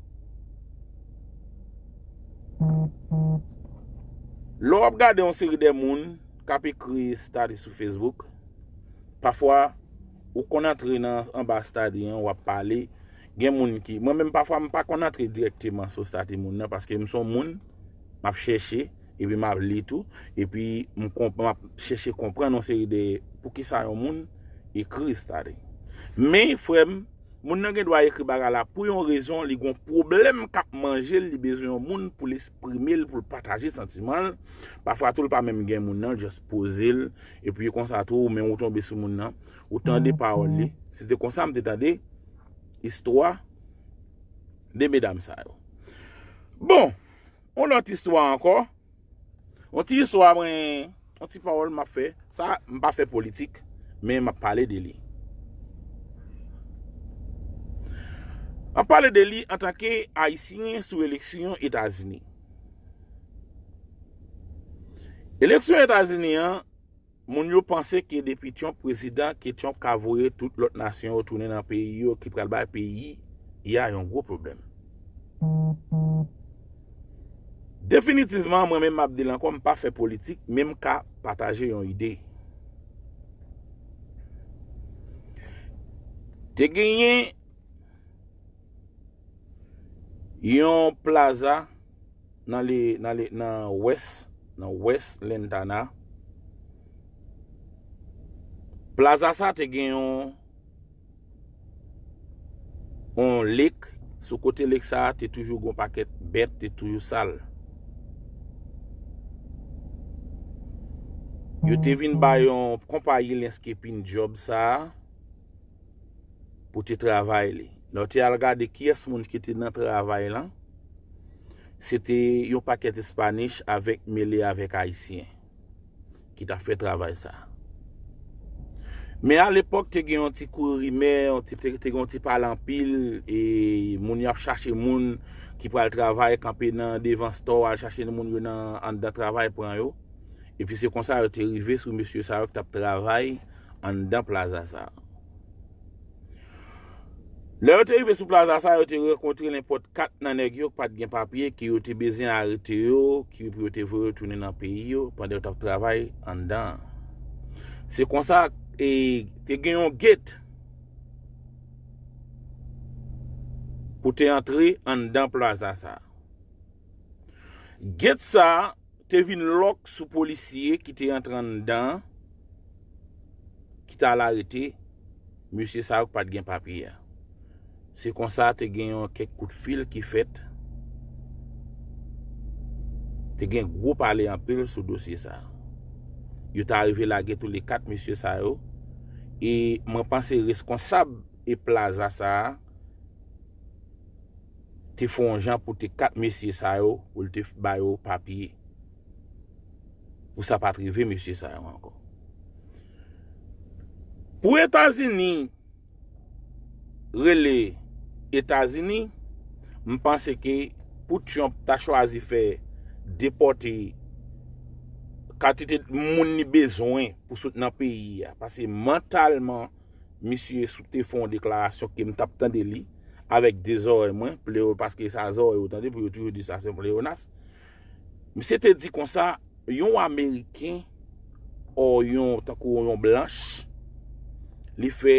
lè w ap gade yon seri de moun k ap ekri estati sou Facebook, pafwa, ou konn antre nan, anba estati an, w ap pale, gen moun ki, mwen menm pafwa m pa konn antre dirèkteman sou estati moun nan, paske m se yon moun, m ap chèche, epi m ap li tou, epi m konp-, m ap chèche konprann yon seri de poukisa yon moun ekri estati. Men, frè m, moun nan gen dwa ekri bagay la pou yon rezon, li gen yon pwoblèm k ap manje l, li bezwen yon moun pou l eksprime l, pou l pataje santiman l. Pafwa tou, l pa menm gen moun nan, l just poze l, epi konsa tou, ou menm ou tonbe sou moun nan, ou tande pawòl li. Se te konsa m te tande istwa de medam sa yo. Bon, yon lòt istwa ankò. Yon ti istwa mwen, yon ti pawòl m ap fè. Sa, m pa fè politik, men m ap pale de li. M ap pale de li antanke Ayisyen sou eleksyon Etazini. Eleksyon Etazini an, moun yo panse ke depi Trump prezidan, ke Trump ka voye tout lòt nasyon yo tounen nan peyi yo, ki pral bay peyi a yon gwo pwoblèm. Definitivman, mwen menm m ap di l ankò, m pa fè politik, men m ka pataje yon ide. Te genyen yon plaza nan le, nan le, nan wès, nan wès Lantana. Plaza sa te gen yon, yon lake Sou kote lake sa a, te toujou gon pakèt bèt, te toujou sal. Yo te vin ba yon konpayi landscaping job sa a pou te travay li. Lè w te al gade kiyès moun ki te nan travay lan, se te yon pakèt Espanish avèk, mele avèk Ayisyen ki t ap fè travay sa. Men alepòk, te gen yon ti kou rimè, yon ti, te, te gen yon ti pale anpil, e moun y ap chache moun ki pral travay, kanpe nan devan store, al chache moun yo nan anndan travay, pran yo. Epi se konsa yo te rive sou mesye sa yo ki t ap travay anndan plaza sa. Lè yo te rive sou plaza sa, yo te rankontre nenpòt kat nan nèg yo ki pa t gen papye, ke yo te bezwen arete yo, ki pou yo te voye yo tounen nan peyi yo pandan yo t ap travay anndan an. Se konsa, e, te gen yon gate pou te antre anndan plaza sa. Gate sa te vin lòk sou polisye ki te antre anndan an, ki t al arete mesye sa yo ki pa t gen papye a. Se konsa te gen yon kèk kout fil ki fèt. Te gen gwo pale anpil sou dosye sa. Yo ta rive lage tou le kat mesye sa yo. E mwen panse reskonsab e plaza sa a te fè yon jan pou te kat mesye sa yo, pou l te ba yo papye. Pou sa pa t rive mesye sa yo ankò. Pou Etazini rele Etazini, m panse ke pou Trump ta chwazi fè depòte kantite moun li bezwen pou sot nan peyi a, paske mantalman, misye sou te fè yon deklarasyon ke m t ap tande li avèk de zòrèy mwen, pleo, paske sa zòrèy yo tande, pou yo toujou di sa se yon pleonas. Misye te di konsa, yon Ameriken, or yon, tankou yon blanch, li fè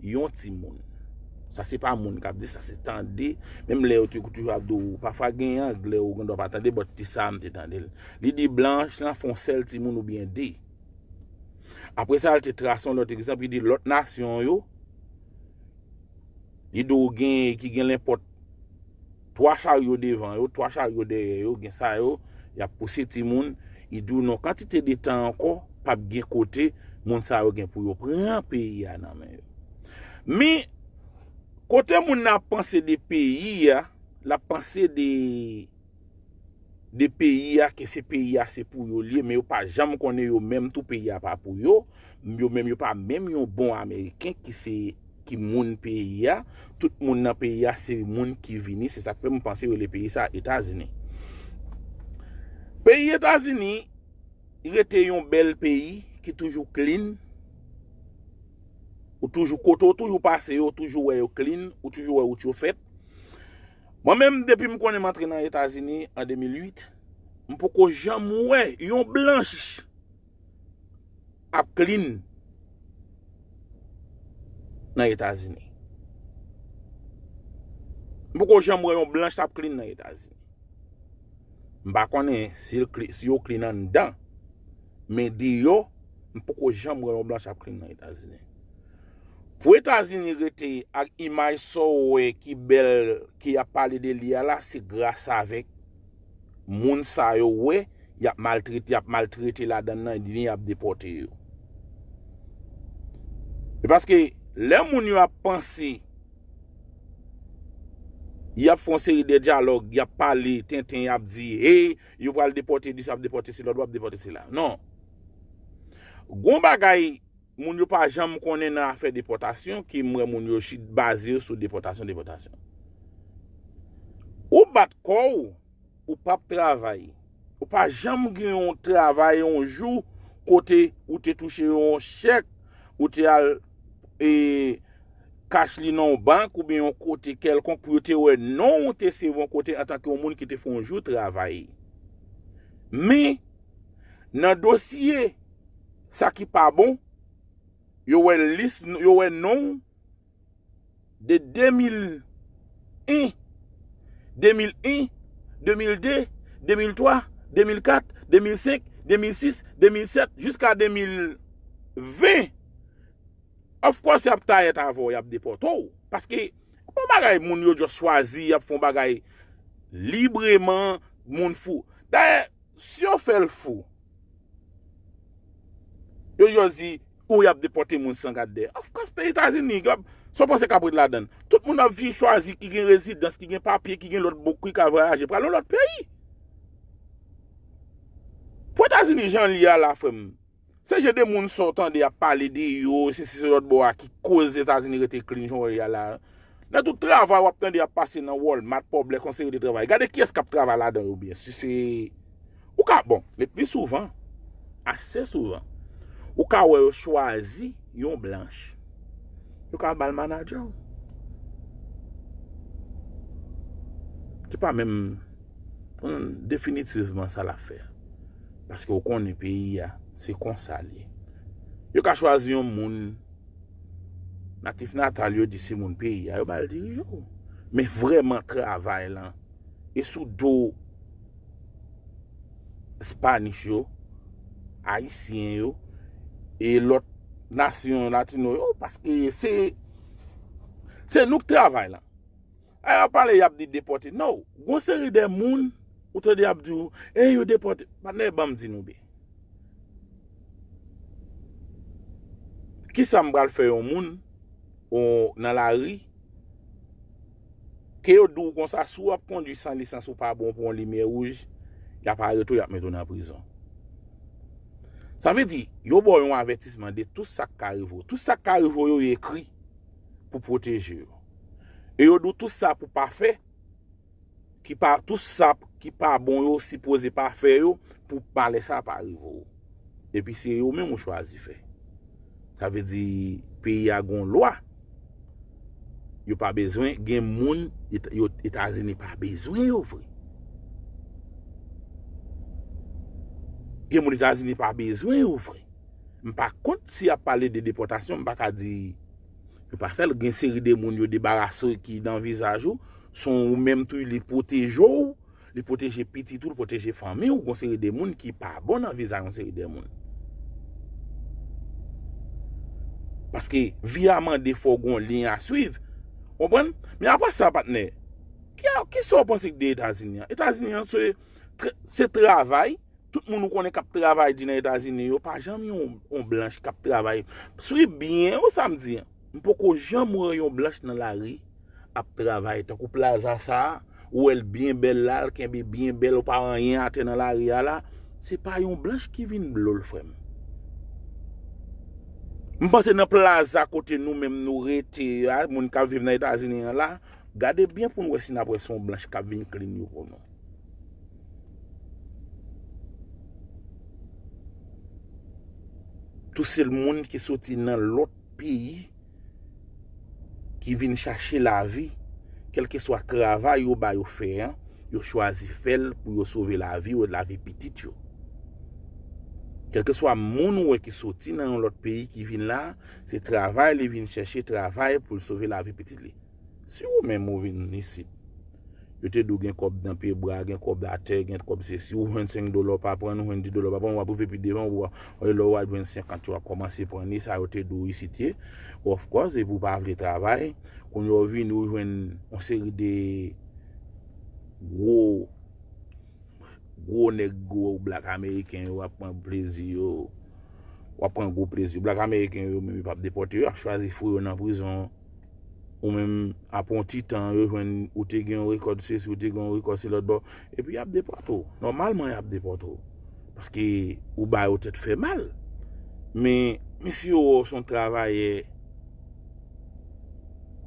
yon timoun. Sa se pa moun k ap di, sa se tande. Menm lè yo te toujou ap di w, pafwa gen anglè ou gen dwa pa tande, but ti sa a m te tande l. Li di blanch lan fè yon sèl timoun oubyen de. Apre sa, l te trase yon lòt egzanp, li di lòt nasyon yo, li di w gen, ki gen lenpòt twa charyo devan yo, twa charyo dèyè yo, gen sa yo, y ap pouse timoun, li di w nan kantite de tan ankò, p ap gen kote moun sa yo gen pou yo pran peyi a nan men yo. Men, kote moun nan ap panse de peyi a, l ap panse de de peyi a, ke se peyi a se pou yo l ye, men yo pa janm konnen yo menm tou peyi a pa pou yo, yo menm yo pa menm yon bon Ameriken ki se, ki moun peyi a, tout moun nan peyi a se moun ki vini, se sa k fè m panse yo rele peyi sa Etazini. Peyi Etazini rete yon bèl peyi ki toujou clean, ou toujou kote ou toujou pase yo, ou toujou wè yo clean, ou toujou wè wout yo fèt. Mwen menm, depi m konnen m antre nan Etazini an de mil uit, m poko janm wè yon blanch ap clean nan Etazini. M poko janm wè yon blanch ap clean nan Etazini. M pa konnen si l clean, si yo clean anndan, men deyò, m poko janm wè yon blanch ap clean nan Etazini. Pou Etazini rete ak imaj sa w wè ki bèl, ke y ap pale de li a la, se gras avèk moun sa yo wè, y ap maltrete, y ap maltrete ladan l nan, ni y ap depòte yo. E paske lè moun yo ap panse, y ap fè yon seri de dyalòg, y ap pale tenten, y ap di, hey, yo pral depòte dis, y ap depòte se lòt, w ap depòte sila. Non. Gon bagay moun yo pa janm konnen nan afè depòtasyon, ke m wè moun yo chit baze yo sou depòtasyon, depòtasyon. Ou bat kò w, ou p ap travay. Ou pa janm gen yon travay yon jou kote ou te touche yon chèk, ou te al, e, kach li nan yon bank oubyen yon kote kèlkonk pou yo te wè non w te sèvi yon kote antanke yon moun ki te fè yon jou travay. Men, nan dosye sa ki pa bon, yo wè lis, yo wè non w de de mil en, de mil en, de mil de, de mil twa, de mil kat, de mil senk, de mil sis, de mil sèt, jiska de mil ven. Of course, y ap tayèt avè w, y ap depòte w. Paske Yon bagay moun yo just chwazi, y ap fè yon bagay libreman, moun fou. Dayè, si yo fè l fou, yo just di, ou y ap depòte moun san gad dèyè. Of course, peyi Etazini, y ap, sa w panse k ap ret ladan l? Tout moun ap vin chwazi ki gen rezidans, ki gen papye, ki gen lòt bouk, ki ka vwayaje, pral yon lòt peyi. Pou Etazini jan l ye a la, frè m, se jan de moun sa w tande ap pale de yo, se si se lòt bò a ki koz Etazini rete clean jan w wè l ye a la. Nan tout travay w ap tande ap pase nan Walmart, Publix, yon seri de travay. Gade kiyès k ap travay ladan yo byen. Si se, ou ka, bon, le pli souvan, ase souvan, ou ka wè yo chwazi yon blanch. Yo ka ba l manadjè w. Ki pa menm, konnen definitivman sa l ap fè. Paske w konnen peyi a, se konsa l ye. Yo ka chwazi yon moun, natif natal yo di se moun peyi a, yo ba l dirije w. Men vrèman travay lan, e sou do Spanish yo, Ayisyen yo, e lòt nasyon latino yo, paske se, se nou k travay lan. Ay, ap pale, y ap di depòte. Non, gon seri de moun, ou tande y ap di w, e yo depòte. Patnè, ban m di nou byen. Kisa m pral fè yon moun, o, nan lari, ke yo di w konsa, si w ap kondui san lisans ou pa bon pou yon limyè wouj, y ap arete w, y ap mete w nan prizon. Sa vle di, yo ba w yon avètisman de tout sa k ka rive w. Tout sa k ka rive w yo, yo ekri pou pwoteje yo. E yo di w tout sa pou pa fè, ki pa, tout sa ki pa bon yo sipoze pa fè yo, pou malè sa pa rive w. Epi se yo menm ou chwazi fè. Sa vle di, peyi a gon lwa. Yo pa bezwen, gen moun, Eta-, yo, Etazini pa bezwen yo vre. Gen moun Etazini pa bezwen yo vre. M pa kont si y ap pale de depòtasyon, m pa ka di yo pa fè l. Gen seri de moun yo debarase ki nan vizaj ou, se ou menm tou li pwoteje w, li pwoteje pitit ou, li pwoteje fanmi w, gon seri de moun ki pa bon nan vizaj yon seri de moun. Paske vi a mande fò w gon liy a swiv. Konprann? Men apre sa, patnè, ki, kisa w panse de Etazini an? Etazini an se, tr-, se travay, tout moun ou konnen k ap travay di nan Etazini yo, pa janm yon, yon blanch k ap travay. Swiv byen ou sa m di an. M poko janm wè yon blanch nan lari ap travay. Tankou plaza sa a, ou wè l byen bèl la, l kenbe byen bèl, ou pa wè anyen atè nan lari a la. Se pa yon blanch ki vin blo l, frè m. M panse nan plaza kote nou menm nou rete a, moun k ap viv nan Etazini an la, gade byen pou n wè si n ap wè se yon blanch k ap vin clean yo pou nou. Tout se moun ki soti nan lòt peyi ki vin chache lavi, kèlkeswa travay yo ba yo fè an, yo chwazi fè l pou yo sove lavi yo, lavi pitit yo. Kèlkeswa moun ou wè ki soti nan yon lòt peyi ki vin la, se travay li vin chèche travay pou l sove lavi pitit li. Si ou menm ou vin isit, yo te di w gen kòb nan pye bra, gen kòb atè, gen kòb sesi, ou jwenn senk dola w pa pran, ou jwenn dis dola w pa pran, w ap rive pi devan, ou, lè w al jwenn senkant yo ap kòmanse pran li, sa yo te di w isit ye. Of course, epi w pa vle travay, kounye a w vini, ou jwenn yon seri de gwo gwo nèg, gwo blak ameriken yo ap pran plezi yo, w ap pran gwo plezi. Blak ameriken yo menm, yo p ap depòte yo, y ap chwazi foure yo nan prizon. Ou menm, apre yon ti tan, yo jwenn ou te gen yon rekòd sesi, ou te gen yon rekòd se lòt bò, epi y ap depòte w. Nòmalman, y ap depòte w. Paske ou ba yo tèt fè mal. Men, mesye yo wè w se yon travayè,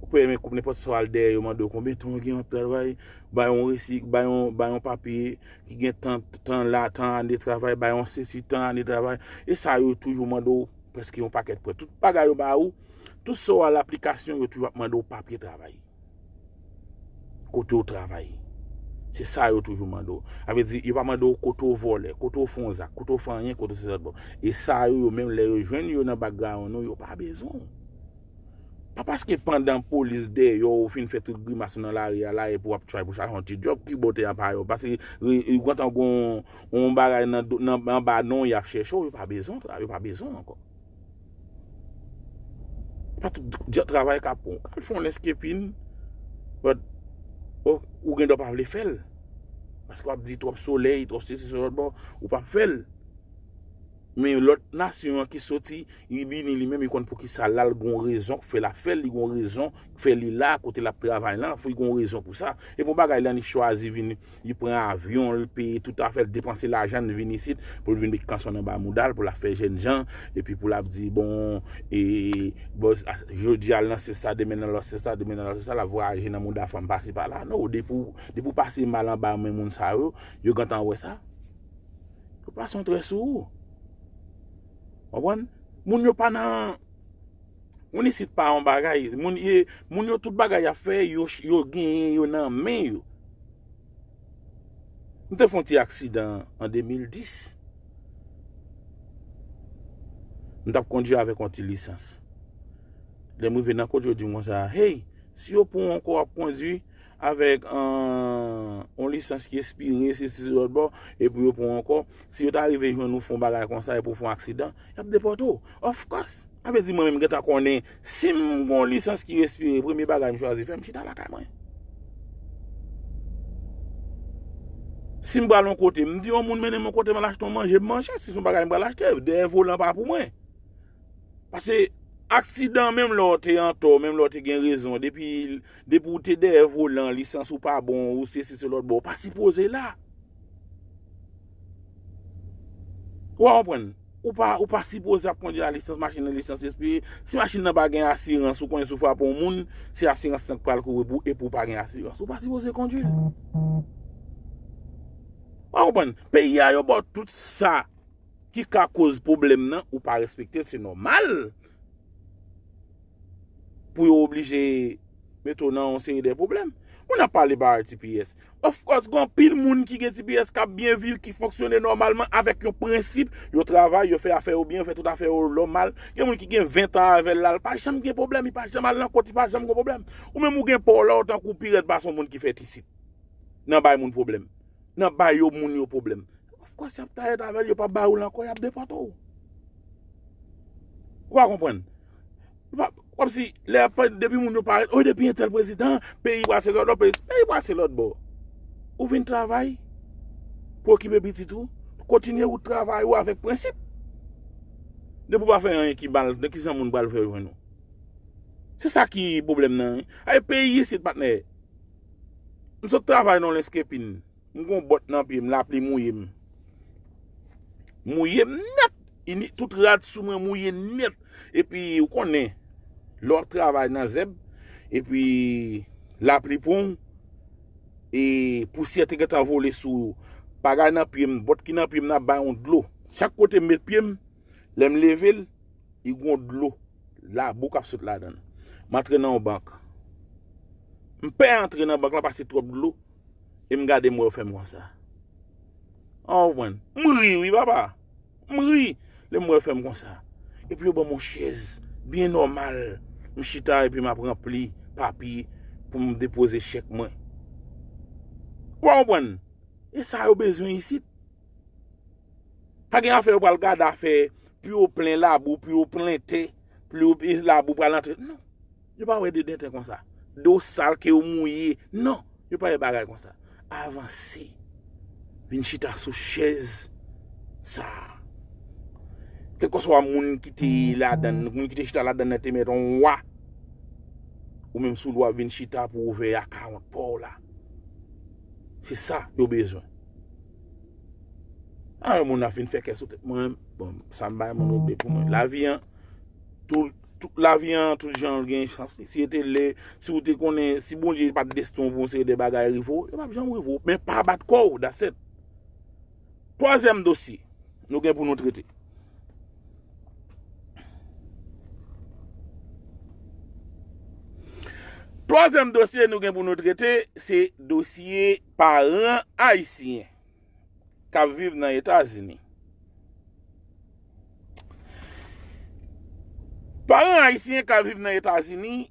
ou peye men kòb nenpòt sa w al dèyè yo mande w konbyen tan w gen w ap travay, bay yon resi, bay yon, bay yon papye ki gen tan, tan la, tan ane travay, bay yon sesi, tan ane travay. E sa yo toujou mande w prèske yon pakèt pwen. Tout bagay yo ba ou, tout sa w al aplikasyon, yo toujou ap mande w papye travay. Kote w travay. Se sa yo toujou mande w. Sa vle di, yo pa mande w kote w vòlè, kote w fè yon zak, kote w fè anyen, kote w se lòt bò. E sa yo, yo menm, lè yo jwenn yo nan background ou, yo pa bezwen w. Pa paske pandan polis dèyè w, ou fin fè tout grimas ou nan lari a la, epi w ap try pou chache yon ti djòb, ki bò w te ap ale? Paske, e, e, gentan gon yon bagay nan, nan, anba non, y ap chèche w, yo pa bezwen w, yo pa bezwen w ankò. Pa tout djòb travay k ap pran w. Al fè yon leskepin, But, ou, ou gen dwa pa vle fè l. Paske w ap di twòp solèy, twòp sesi, twòp lòt bò, ou p ap fè l. Men lòt nasyon an ki soti, li vini li menm, li konn poukisa l la, l gon rezon k fè l ap fè l, li gon rezon k fè li la, kote l ap travay lan, fò li gon rezon pou sa. E pou bagay lan, li chwazi vin, li pran avyon, li peye tout afè l, depanse lajan, li vin isit, pou l vin met kanson anba mouda l, pou l ap fè jènjan, epi pou l ap di, bon, e, bon, jodi a l nan sesta, demen nan lòt sesta, demen nan lòt sesta, l ap vwayaje nan mouda fanm pase pa la. Non, depi w, depi w pase mal anba men moun sa yo, yo gentan wè sa. Yo pase yon trè sou ou. Konprann? Moun yo pa nan, moun isit pa yon bagay. Moun, ye, moun yo tout bagay y ap fè, yo, yo genyen yo nan men yo. M te fè yon ti aksidan an de mil dis. M t ap kondui avèk yon ti lisans. Lè m rive nan kot yo di m konsa, hey, si yo pran w ankò w ap kondui avèk, euh, yon lisans ki espire, se si lòt bò, epi yo pran w ankò, si yo ta rive jwenn ou fè yon bagay konsa, epi w fè yon aksidan, y ap depòte w. Of course. Sa vle di mwen menm gentan konnen, si m gon lisans ki respire, premye bagay m chwazi fè, m chita lakay mwen. Si m pral yon kote, m di yon moun mennen m yon kote, m al achte yon manje, m manje. Si se yon bagay m pral achte, dèyè volan pa pou mwen. Paske aksidan, menm lè w te antò, menm lè w te gen rezon, depi, depi w te dèyè volan, lisans ou pa bon, ou sesi, se lòt bò, ou pa sipoze la. Ou a konprann? Ou pa, ou pa sipoze ap kondui a lisans, machin nan lisans espire. Si machin nan pa gen asirans, ou konnen si w frape yon moun, se asirans lan k pral kouvri pou ou epi w pa gen asirans. Ou pa sipoze kondui l. Ou a konprann? Peyi a, yo ba w tout sa ki ka koz pwoblèm nan, ou pa respekte l, se nòmal pou yo oblije mete w nan yon seri de pwoblèm. Moun ap pale bagay T P S. Of course, gen anpil moun ki gen T P S k ap byen viv, ki fonksyone nòmalman avèk yon prensip. Yo travay, yo fè afè yo byen, yo fè tout afè yo nòmal. Gen moun ki gen ven tan avè l la, l pa janm gen pwoblèm, li pa janm al nan kòt, li pa janm gen pwoblèm. Ou menm ou gen pa w la, ou tankou pi rèd pase yon moun ki fèt isit. Nan bay moun pwoblèm. Nan bay yo moun yo pwoblèm. Of course, y ap tayèt avè l, yo p ap ba ou l ankò, y ap depòte w. Ou pa konprann? Ou pa, kòmsi, lè y ap pale, depi moun yo parèt, o, depi entèl prezidan, peyi prase lòt bò, peyi, peyi prase lòt bò. Ou vin travay pou okipe pitit ou, kontinye wout travay ou avèk prensip. Depi w pa fè anyen ki mal, nan ki jan moun pral fè jwenn ou? Se sa ki pwoblèm nan, wi. Ay, peyi isit, patnè. M sot travay nan landscaping. M gon bòt nan pye m, lapli mouye m. Mouye m nèt. Ini, tout rad sou mwen mouye nèt. Epi, ou konnen, lè w ap travay nan zèb, epi lapli pran w, e pousyè te gentan vole sou bagay nan pye m, bòt ki nan pye m nan bay yon dlo. Chak kote m met pye m, lè m leve l, li gon dlo, labou k ap sot ladan l. M antre nan yon bank. M pè antre nan bank lan paske twòp dlo. E m gade, m wè yo fè m konsa. Ou konprann? M ri, wi, papa. M ri. Lè m wè yo fè m konsa. Epi yo ban m yon chèz byen nòmal. M chita epi m ap ranpli papye pou m depoze chèk mwen. Ou konprann? E sa yo bezwen isit. Pa gen afè yo pral gade afè, pye w plen labou, pye w plen tè, pye w, e labou pral antre. Non. Yo pa wè de denten konsa. Do sal ke w mouye. Non. Yo pa wè bagay konsa. Avanse. Vin chita sou chèz sa a. Kèlkeswa moun ki te ladan l, moun ki te chita ladan l te mèt yon wa. Ou menm sou lwa vin chita pou ouvè akawont pa w la. Se sa yo bezwen. Alò, moun nan fin fè kè sou tèt mwen, bon, sa m bay moun regle pou mwen. Lavi an, tout, tout lavi an, tout jan l gen chans li. Si yo te lè, si w te konnen, si Bondye pa t desten w pou yon seri de bagay rive w, yo p ap janm rive w. Men pa bat kò w, that's it. Twazyèm dosye nou gen pou nou trete. Twazyèm dosye nou gen pou nou trete, se dosye paran ayisyen k ap viv nan Etazini. Paran ayisyen k ap viv nan Etazini,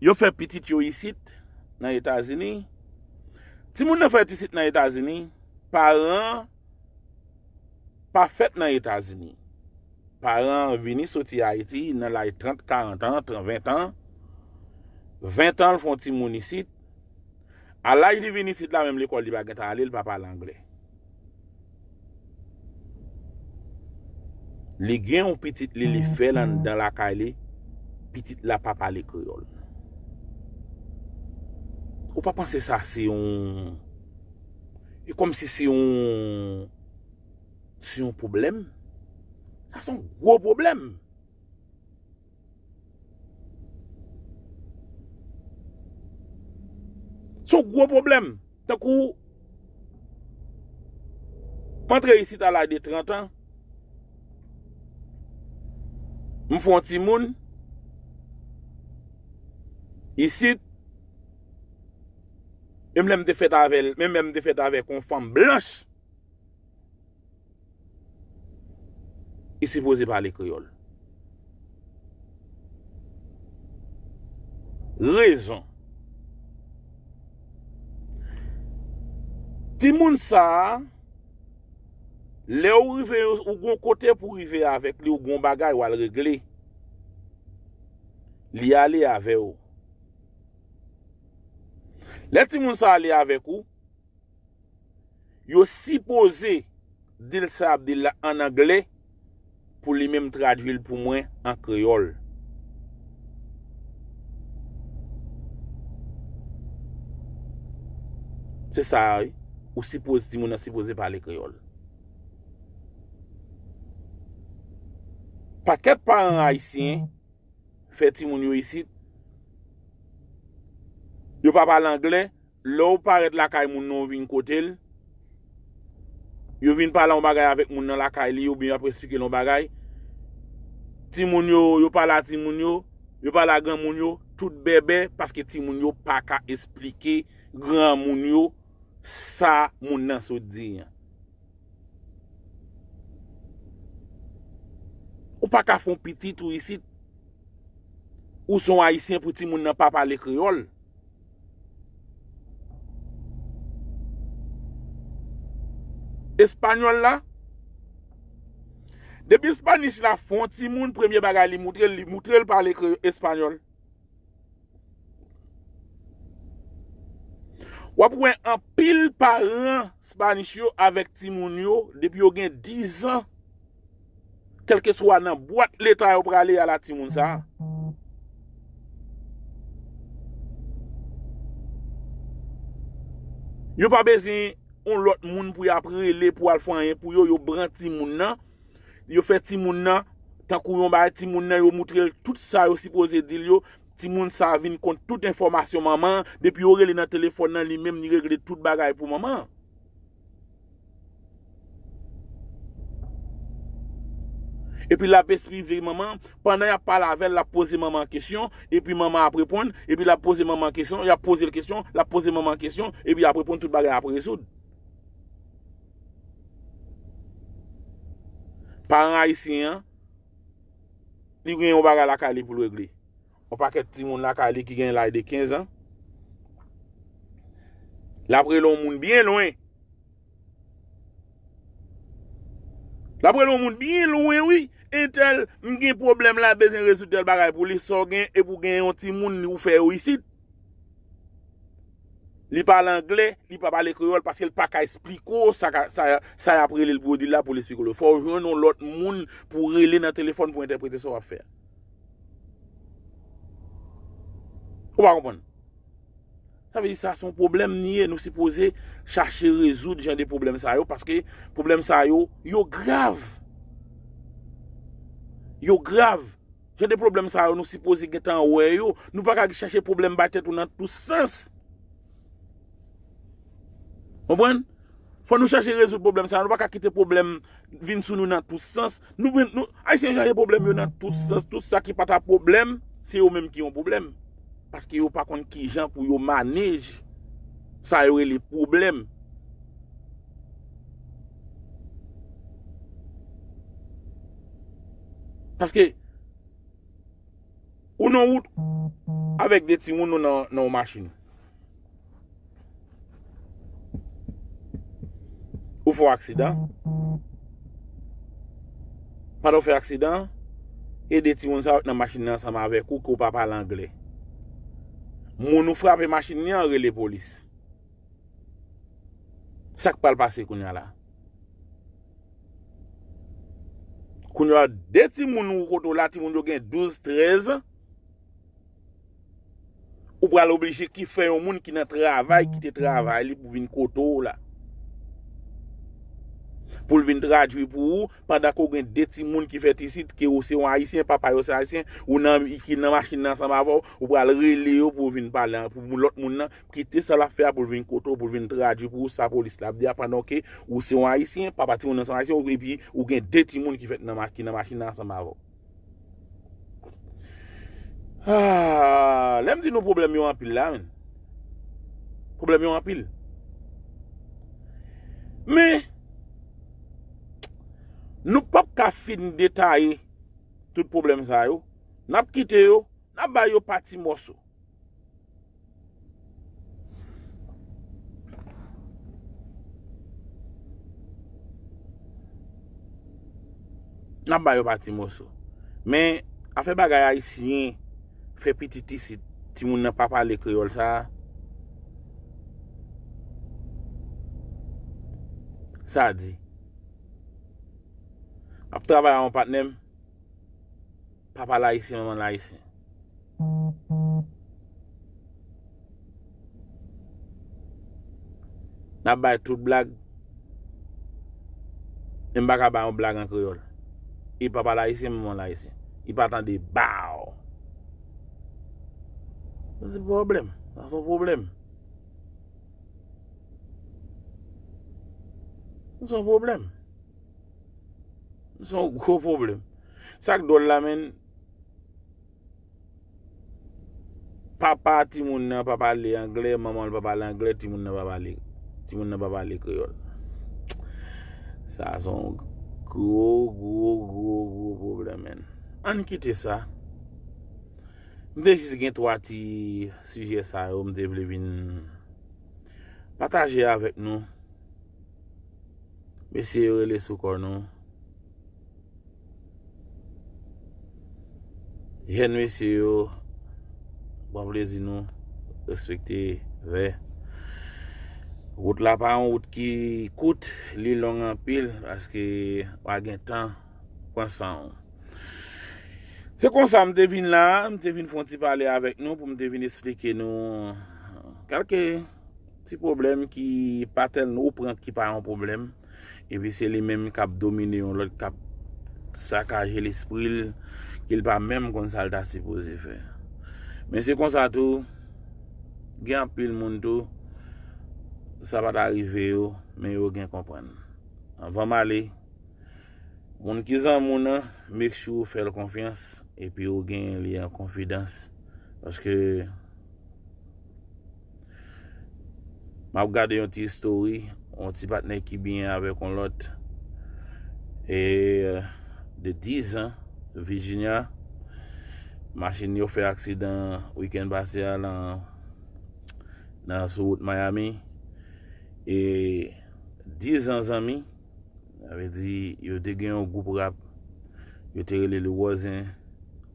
yo fè pitit yo isit, nan Etazini. Timoun nan fèt isit nan Etazini, paran an pa fèt nan Etazini. Paran an vini soti Ayiti nan laj trant, karant an, tran-, ven an. Ven tan l fè yon timoun isit. A laj li vin isit la, menm lekòl li pa gentan ale, li pa pale anglè. Li gen yon pitit li, li fè l anndan lakay li, pitit la pa pale kreyòl. Ou pa panse sa se yon, e kòmsi se yon, se yon pwoblèm? Sa se yon gwo pwoblèm. Se yon gwo pwoblèm. Tankou, m antre isit a laj de trant an, m fè yon timoun isit, menm lè m te fèt avè l, menm lè m te fèt avèk yon fanm blanch, li sipoze pale kreyòl. Rezon. Timoun sa a, lè w rive, ou gon kote pou w rive avèk li, ou gon bagay w al regle. Li ale avè w. Lè timoun sa ale avèk ou, yo sipoze di l sa y ap di l la ann anglè pou li menm tradui l pou mwen an kreyòl. Se sa a, wi. Ou sipoze, timoun nan sipoze pale kreyòl. Pakèt paran ayisyen fè timoun yo isit, yo pa pale anglè, lè w parèt lakay moun nan, w vin kote l, yo vin pale yon bagay avèk moun nan lakay li, oubyen y ap esplike l yon bagay, timoun yo, yo pale a timoun yo, yo pale a granmoun yo, tout bèbè, paske timoun yo pa ka esplike granmoun yo sa moun nan sot di an. Ou pa ka fè yon pitit ou isit, ou se yon ayisyen pou timoun nan pa pale kreyòl. Espanyòl la, depi Spanish la fè yon timoun, premye bagay li moutre l, li moutre l pale kre-, espanyòl. W ap wè anpil paran Spanish yo avèk timoun yo, depi yo gen diz an, kèlkeswa nan bwat leta yo prale a la timoun sa a. Yo pa bezwen yon lòt moun pou y ap rele pou al fè anyen pou yo, yo pran timoun nan, yo fè timoun nan, tankou yon bagay, timoun nan, yo moutre l tout sa yo sipoze di l yo, timoun sa a vin konn tout enfòmasyon manman an, depi yo rele nan telefòn nan, li menm li regle tout bagay pou manman an. Epi l ap esplike manman an, pandan y ap pale avè l, l ap poze manman an kesyon, epi manman an ap reponn, epi l ap poze manman an kesyon, y ap poze l kesyon, l ap poze manman an kesyon, epi y ap reponn, tout bagay ap rezoud. Paran ayisyen an, li gen yon bagay lakay li pou l regle. Yon pakèt timoun lakay li ki gen laj de kenz an, l ap rele yon moun byen lwen. L ap rele yon moun byen lwen, wi. Entèl, m gen pwoblèm la, bezwen rezoud tèl bagay pou li, sa w gen, epi w gen yon timoun ou fè yo isit. Li pale anglè, li pa pale kreyòl, paske l pa ka esplike w sa ka, sa, sa y ap rele l pou yo di l la, pou l esplike w. Fò w jwenn yon lòt moun pou w rele nan telefòn pou entèprete sa w ap fè a. Ou pa konprann? Sa vle di sa se yon pwoblèm li ye, nou sipoze chache rezoud jan de pwoblèm sa yo, paske pwoblèm sa yo, yo grav. Yo grav. Jan de pwoblèm sa yo, nou sipoze gentan wè yo. Nou pa ka chache pwoblèm bay tèt ou nan tout sans. Konprann? Fò nou chache rezoud pwoblèm sa yo. Nou pa ka kite pwoblèm vin sou nou nan tout sans. Nou, nou, Ayisyen chache pwoblèm yo nan tout sans. Tout sa ki pa ta pwoblèm, se yo menm ki yon pwoblèm. Paske yo pa konn kijan pou yo manage sa yo rele pwoblèm. Paske ou nan wout avèk de timoun ou nan, nan yon machin. Ou fè yon aksidan. Pandan w fè aksidan an, e de timoun sa yo k nan machin nan ansanm avèk ou ke w pa pale anglè. Moun ou frape machin li an rele polis. Sa k pral pase kounye a la? Kounye a, de timoun ou kote w la, timoun yo gen douz, trèz, ou pral oblije ki fè yon moun ki nan travay kite travay li pou vin kote w la. Pou l vin tradui pou ou, pandan ke w gen de timoun ki fèt isit, ke ou se yon Ayisyen, papa yo se Ayisyen, ou nan, ki nan machin nan ansanm avè w, ou pral rele yo pou w vin pale pou lòt moun nan, kite sa l ap fè a pou l vin kote w, pou l vin tradui pou ou sa polis la ap di a, pandan ke ou se yon Ayisyen, papa timoun nan se yon Ayisyen, epi ou gen de timoun ki fèt nan ma-, ki nan machin nan ansanm avè w. Ah, lè m di nou pwoblèm yo anpil la, men. Pwoblèm yo anpil. Men, nou p ap ka fin detaye tout pwoblèm sa yo. N ap kite yo, n ap bay yo pa ti mòso. N ap ba yo pa ti moso. Men, afè bagay ayisyen fè pitit isit, timoun nan pa pale kreyòl sa a, sa di. M ap travay a yon patnè m. Papa l ayisyen, manman l ayisyen. N ap bay tout blag. Men m pa ka bay yon blag an kreyòl. E papa l ayisyen, manman l ayisyen. Li pa tande baw. Sa se pwoblèm. Sa se yon pwoblèm. Sa se yon pwoblèm. Se yon gwo pwoblèm. Sa k dwòl la, men, papa timoun nan pa pale anglè, manman l pa pale anglè, timoun nan pa pale, timoun nan pa pale kreyòl. Sa se yon gwo, gwo, gwo, gwo pwoblèm, men. Ann kite sa. M te jis gen twa ti sijè sa yo, m te vle vin pataje avèk nou. Mesye yo rele sou kò nou. Jèn mesye yo, pran plezi nou, respekte vè. Wout la pa yon wout ki kout, li long anpil, paske w a gen tan, pran san w. Se konsa m te vin la, m te vin fè yon ti pale avèk nou pou m te vin esplike nou kèlke ti pwoblèm ki pa tèl nou pran ki pa yon pwoblèm. Epi se li menm k ap domine yon lòt, k ap sakaje lespri l, ke l pa menm konn sa l ta sipoze fè. Men se konsa tou, gen anpil moun tou, sa pa ta rive yo, men yo gen konprann. Anvan m ale, moun ki zanmi w nan, make sure w fè l konfyans, epi w genyen li an konfidans. Paske m ap gade yon ti istori, yon ti patnè ki byen avèk yon lòt, e, de dizan, Virginia, machin yo fè aksidan wikenn pase a nan, nan sou wout Miami, e dizan zanmi, sa vle di, yo te gen yon gwoup rap, yo te rele li Wòzen,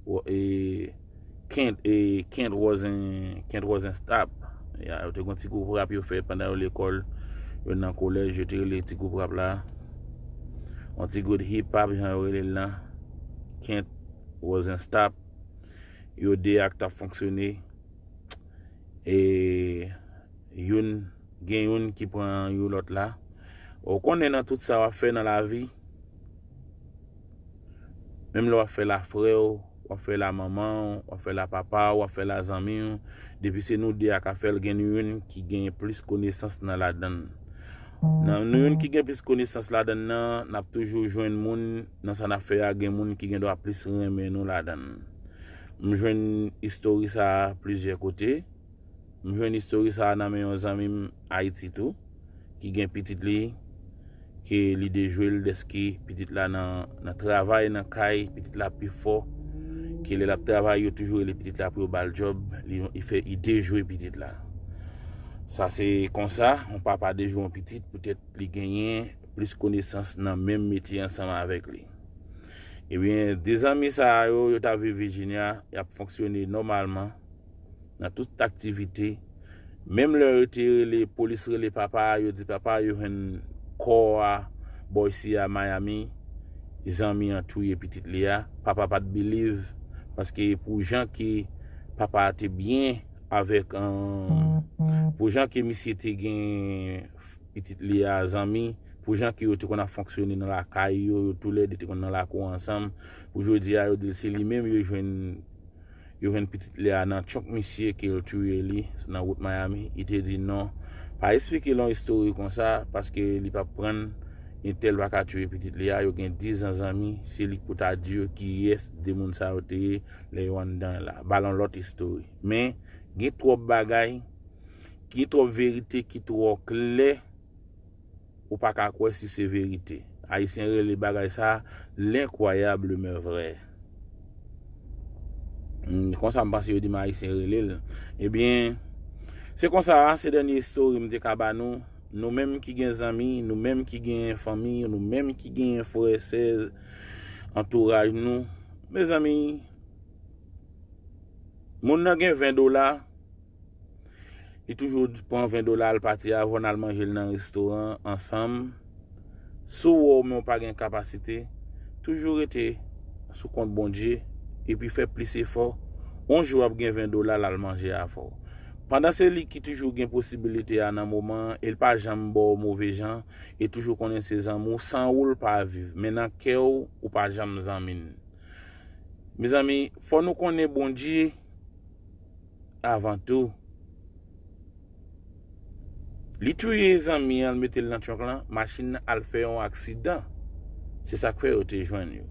Wò-, e, Kent, e, Kent Wòzen, Kent Wòzen Stop. Ya, yo te gen yon ti gwoup rap yo fè pandan yo lekòl, yo nan kolèj, yo te rele ti gwoup rap la. Yon ti gwoup hip hop, jan yo rele l lan. Kent Wòzen Stop. Yo de a k t ap fonksyone. E youn, gen youn ki pran yon lòt la. Ou konnen nan tout sa w ap fè nan lavi, menm lè w ap fè l a frè w, w ap fè l a manman w, w ap fè l a papa w, w ap fè l a zanmi w, depi se nou de a k ap fè l, gen youn ki gen plis konesans nan ladann. Nan nou youn ki gen plis konesans ladann nan, n ap toujou jwenn moun nan sa n ap fè a, gen moun ki gen dwa plis renmen nou ladann. M jwenn istori sa a plizyè kote. M jwenn istori sa a nan men yon zanmi m Ayiti tou, ki gen pitit li, ke li dejwe l dèske pitit la nan, nan travay, nan kay, pitit la pi fò, ke lè l ap travay, yo toujou rele pitit la pou yo ba l djòb, li, li fè, li dejwe pitit la. Sa se konsa, yon papa dejwe yon pitit, poutèt li genyen plis konesans nan menm metye ansanm avèk li. Ebyen, de zanmi sa a yo, yo t ap viv Virginia, y ap fonksyone nòmalman. nan tout aktivite. Menm lè yo te rele, polis rele papa a, yo di papa a yo jwenn kò a bò isi a Miami, zanmi an touye pitit li a. Papa pa t believe, paske pou jan ke papa a te byen avèk, um, pou jan ke misye te gen pitit li a zanmi, pou jan ke yo te konn ap fonksyone nan lakay yo, yo toulède te konn nan lakou ansanm, pou jodi a yo di l se li menm yo jwenn, yo jwenn pitit li a nan chonk misye ke l touye li nan wout Miami. Li te di non, pa esplike l yon istori konsa, paske li p ap prann, entèl pa ka touye pitit li a, yo gen diz an zanmi, se li k pou ta di yo kiyès de moun sa yo te ye lè yo anndan la. Ba l yon lòt istori. Men, gen twòp bagay, gen twòp verite ki twò klè, ou pa ka kwè si se verite. Ayisyen rele bagay sa l'incroyable mais vrai. Hmm, konsa m panse yo di m Ayisyen rele l. Ebyen, se konsa, se dènye istori m te ka ba nou. Nou menm ki gen zanmi, nou menm ki gen fanmi, nou menm ki gen frè, sè, antouraj nou. Mezanmi, moun nan gen ven dola, li toujou pran ven dola, l pati avè w, n al manje l nan restoran ansanm. Si w wè w menm w pa gen kapasite, toujou rete sou kont Bondye, epi fè plis efò. Yon jou w ap gen ven dola, l al manje avè w. Pandan se li ki toujou gen posibilite a nan moman an, e l pa janm ba w move jan, e toujou konnen se zanmi w, san ou l pa viv, men nan kè w, ou pa janm zanmi l. Mezanmi, fò nou konnen Bondye avan tou. Li touye zanmi an, l mete l nan trunk lan, machin nan al fè yon aksidan. Se sa k fè yo te jwenn yo.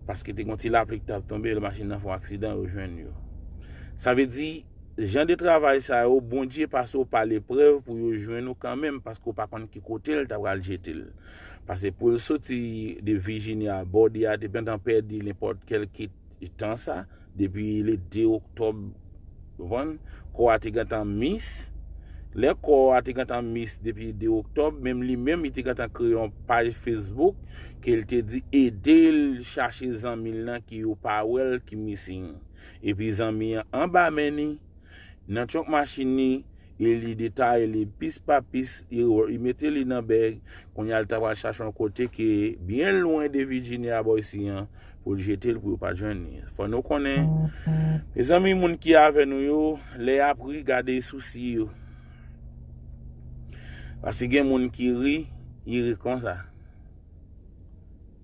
Paske te gon ti lapli k t ap tonbe, machin nan fè yon aksidan, yo jwenn yo. Sa vle di, jan de travay sa yo, Bondye pase w pa leprèv pou yo jwenn ou kanmenm, paske w pa konn ki kote l ta pral jete l. Paske pou l soti de Virginia, bòdi a te gentan pèdi nenpòt kèl kit tan sa, depi le de oktòb, ou konprann? Kò a te gentan mis. Lè kò a te gentan mis depi de oktòb, menm li menm, li te gentan kreye yon paj Facebook ke l te di ede l chache zanmi l nan ki yo pa wè l, ki missing. Epi zanmi an anba men ni, nan trunk machin ni, e li detaye li pis pa pis, e li mete li nan bèg. Kounye a, l ta pral chache yon kote ke byen lwen de Virginia bò isi an, pou l jete l pou yo pa t jwenn li. Fò nou konnen, mezanmi, moun ki avè nou yo, lè y ap ri, gade sousi yo. Paske gen moun ki ri, li ri konsa.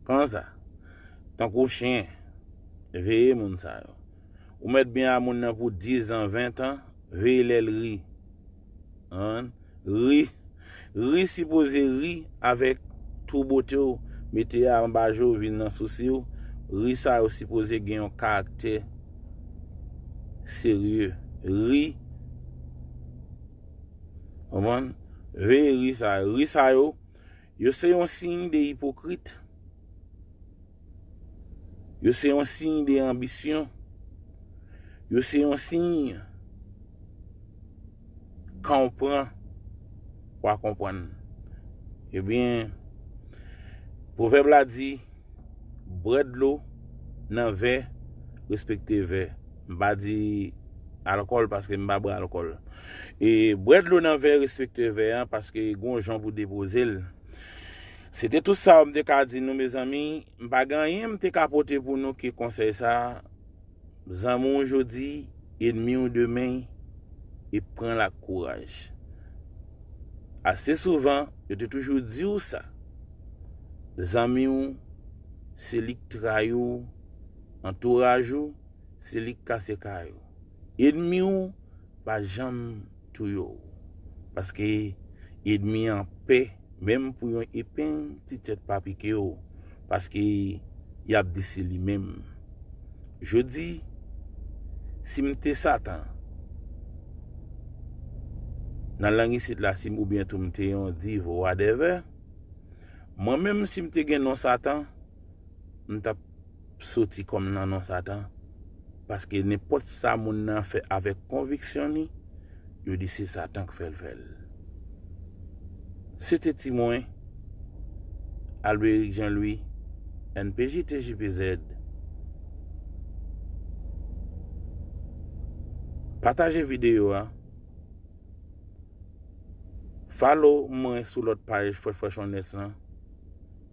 Konsa. Tankou chen. Veye moun sa yo. Ou mèt byen a moun nan pou diz an, ven tan, veye lè l ri. An? Ri, ri sipoze ri avèk tou bote w, mete a anba je w, vin nan sousi w. Ri sa yo sipoze gen yon karaktè serye. Ri, konprann? Veye ri sa yo. Ri sa yo, yo se yon siy de ipokrit. Yo se yon siy de anbisyon. Yo se yon siy, kan w pran, w a konprann. Ebyen, pwovèb la di, bwè dlo nan vè, respekte vè. M pa di alkòl paske m pa bwè alkòl. E bwè dlo nan vè, respekte vè an, paske gon jan pou depoze l. Se te tout sa m te ka di nou, mezanmi. M pa gen anyen m te ka pote pou nou ke konsèy sa. Zanmi w jodi, enmi w demen, e pran l ak kouraj. Ase souvan, yo te toujou di w sa. Zanmi w, se li k trayi w, antouraj ou, se li k kase kay ou. Enmi w pa janm touye w. Paske enmi an pè, menm pou yon epenn ti tèt pa pike w. Paske y ap di se li menm. Jodi, si m te Satan, nan lang isit la, si m, oubyen tou m te yon div, whatever, mwen menm, si m te gen non Satan, m t ap soti kòm nan non Satan. Paske nenpòt sa moun nan fè avèk konviksyon li, yo di se Satan k fè l fè l. Se te ti mwen, Alberic Jean Louis, N P J T J P Z. Pataje videyo a. Follow mwen sou lòt paj Fresh Fresh Onest lan.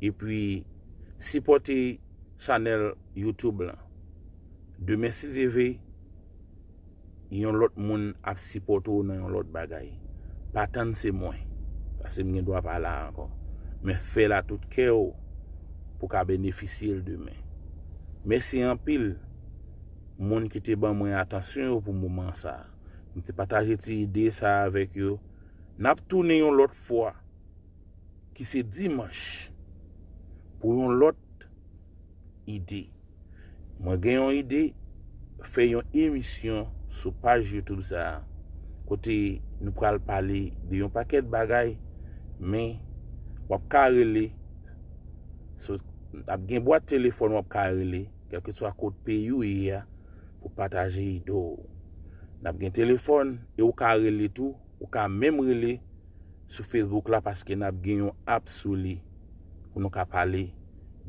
Epi sipòte chanèl YouTube lan. Demen, si Dye vle, yon lòt moun ap sipòte w nan yon lòt bagay. Pa tann se mwen, paske m gen dwa pa la ankò. Men fè l a tout kè w pou w ka benefisye l demen. Mèsi anpil, moun ki te ban mwen atansyon yo pou moman sa a. M te pataje ti ide sa a avèk yo. N ap tounen yon lòt fwa, ki se dimanch, pou yon lòt ide. Mwen gen yon ide, fè yon emisyon sou paj YouTube sa a, kote nou pral pale de yon pakèt bagay, men w ap ka rele, so, ap gen bwat telefòn w ap ka rele, kèlkeswa kot peyi w ye a, pou pataje ide w. N ap gen telefòn, e w ka rele tou, ou ka menm rele sou Facebook la, paske n ap gen yon app sou li pou nou ka pale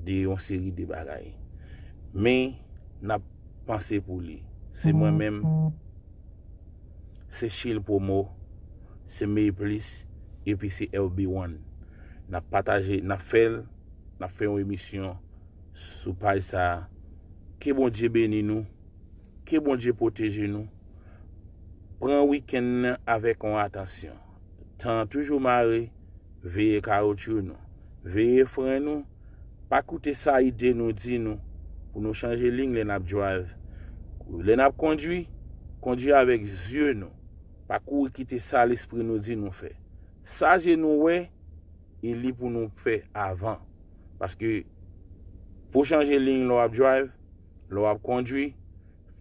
de yon seri de bagay. Men, n ap panse pou li. Se mwen menm, se Chil Promo, se Meyplis, epi se L B One. N ap pataje, n ap fè l, n ap fè yon emisyon sou paj sa a. Ke Bondye beni nou. Ke Bondye pwoteje nou. Pran wikenn nan avèk yon atansyon. Tan an toujou mare, veye kawotchou nou. Veye fren nou. Pa koute sa ide nou di nou pou nou chanje liy lè n ap drive. Lè n ap kondwi, kondwi avèk zye nou. Pa kouri kite sa lespri nou di nou fè. Sa je nou wè, e li pou nou fè avan. Paske pou chanje liy lè w ap drive, lè w ap kondwi,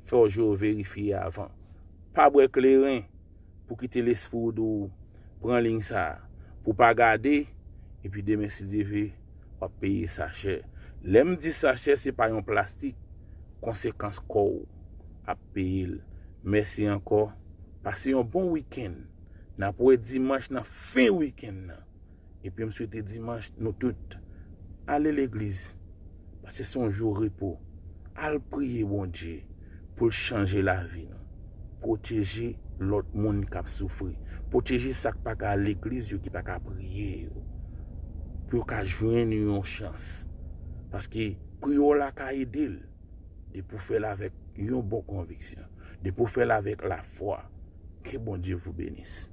fò w verifye avan. Pa bwè kleren pou kite lespri w di w pran liy sa a. Pou w pa gade, epi demen, si Dye vle, w ap peye sa chè. Lè m di sa chè, se pa yon plastik, konsekans kò w ap peye l. Mèsi ankò. Pase yon bon wikenn. N ap wè dimanch nan fen wikenn nan. Epi m swete dimanch nou tout ale legliz. Paske se yon jou repo. Al priye Bondye pou l chanje lavi nou. Pwoteje lòt moun k ap soufri. Pwoteje sa k pa ka al legliz yo, ki pa ka priye yo. Pou yo ka jwenn yon chans. Paske priye w la ka ede l. Depi w fè l avèk yon bon konviksyon. Depi w fè l avèk lafwa. Ke Bondye vous bénisse.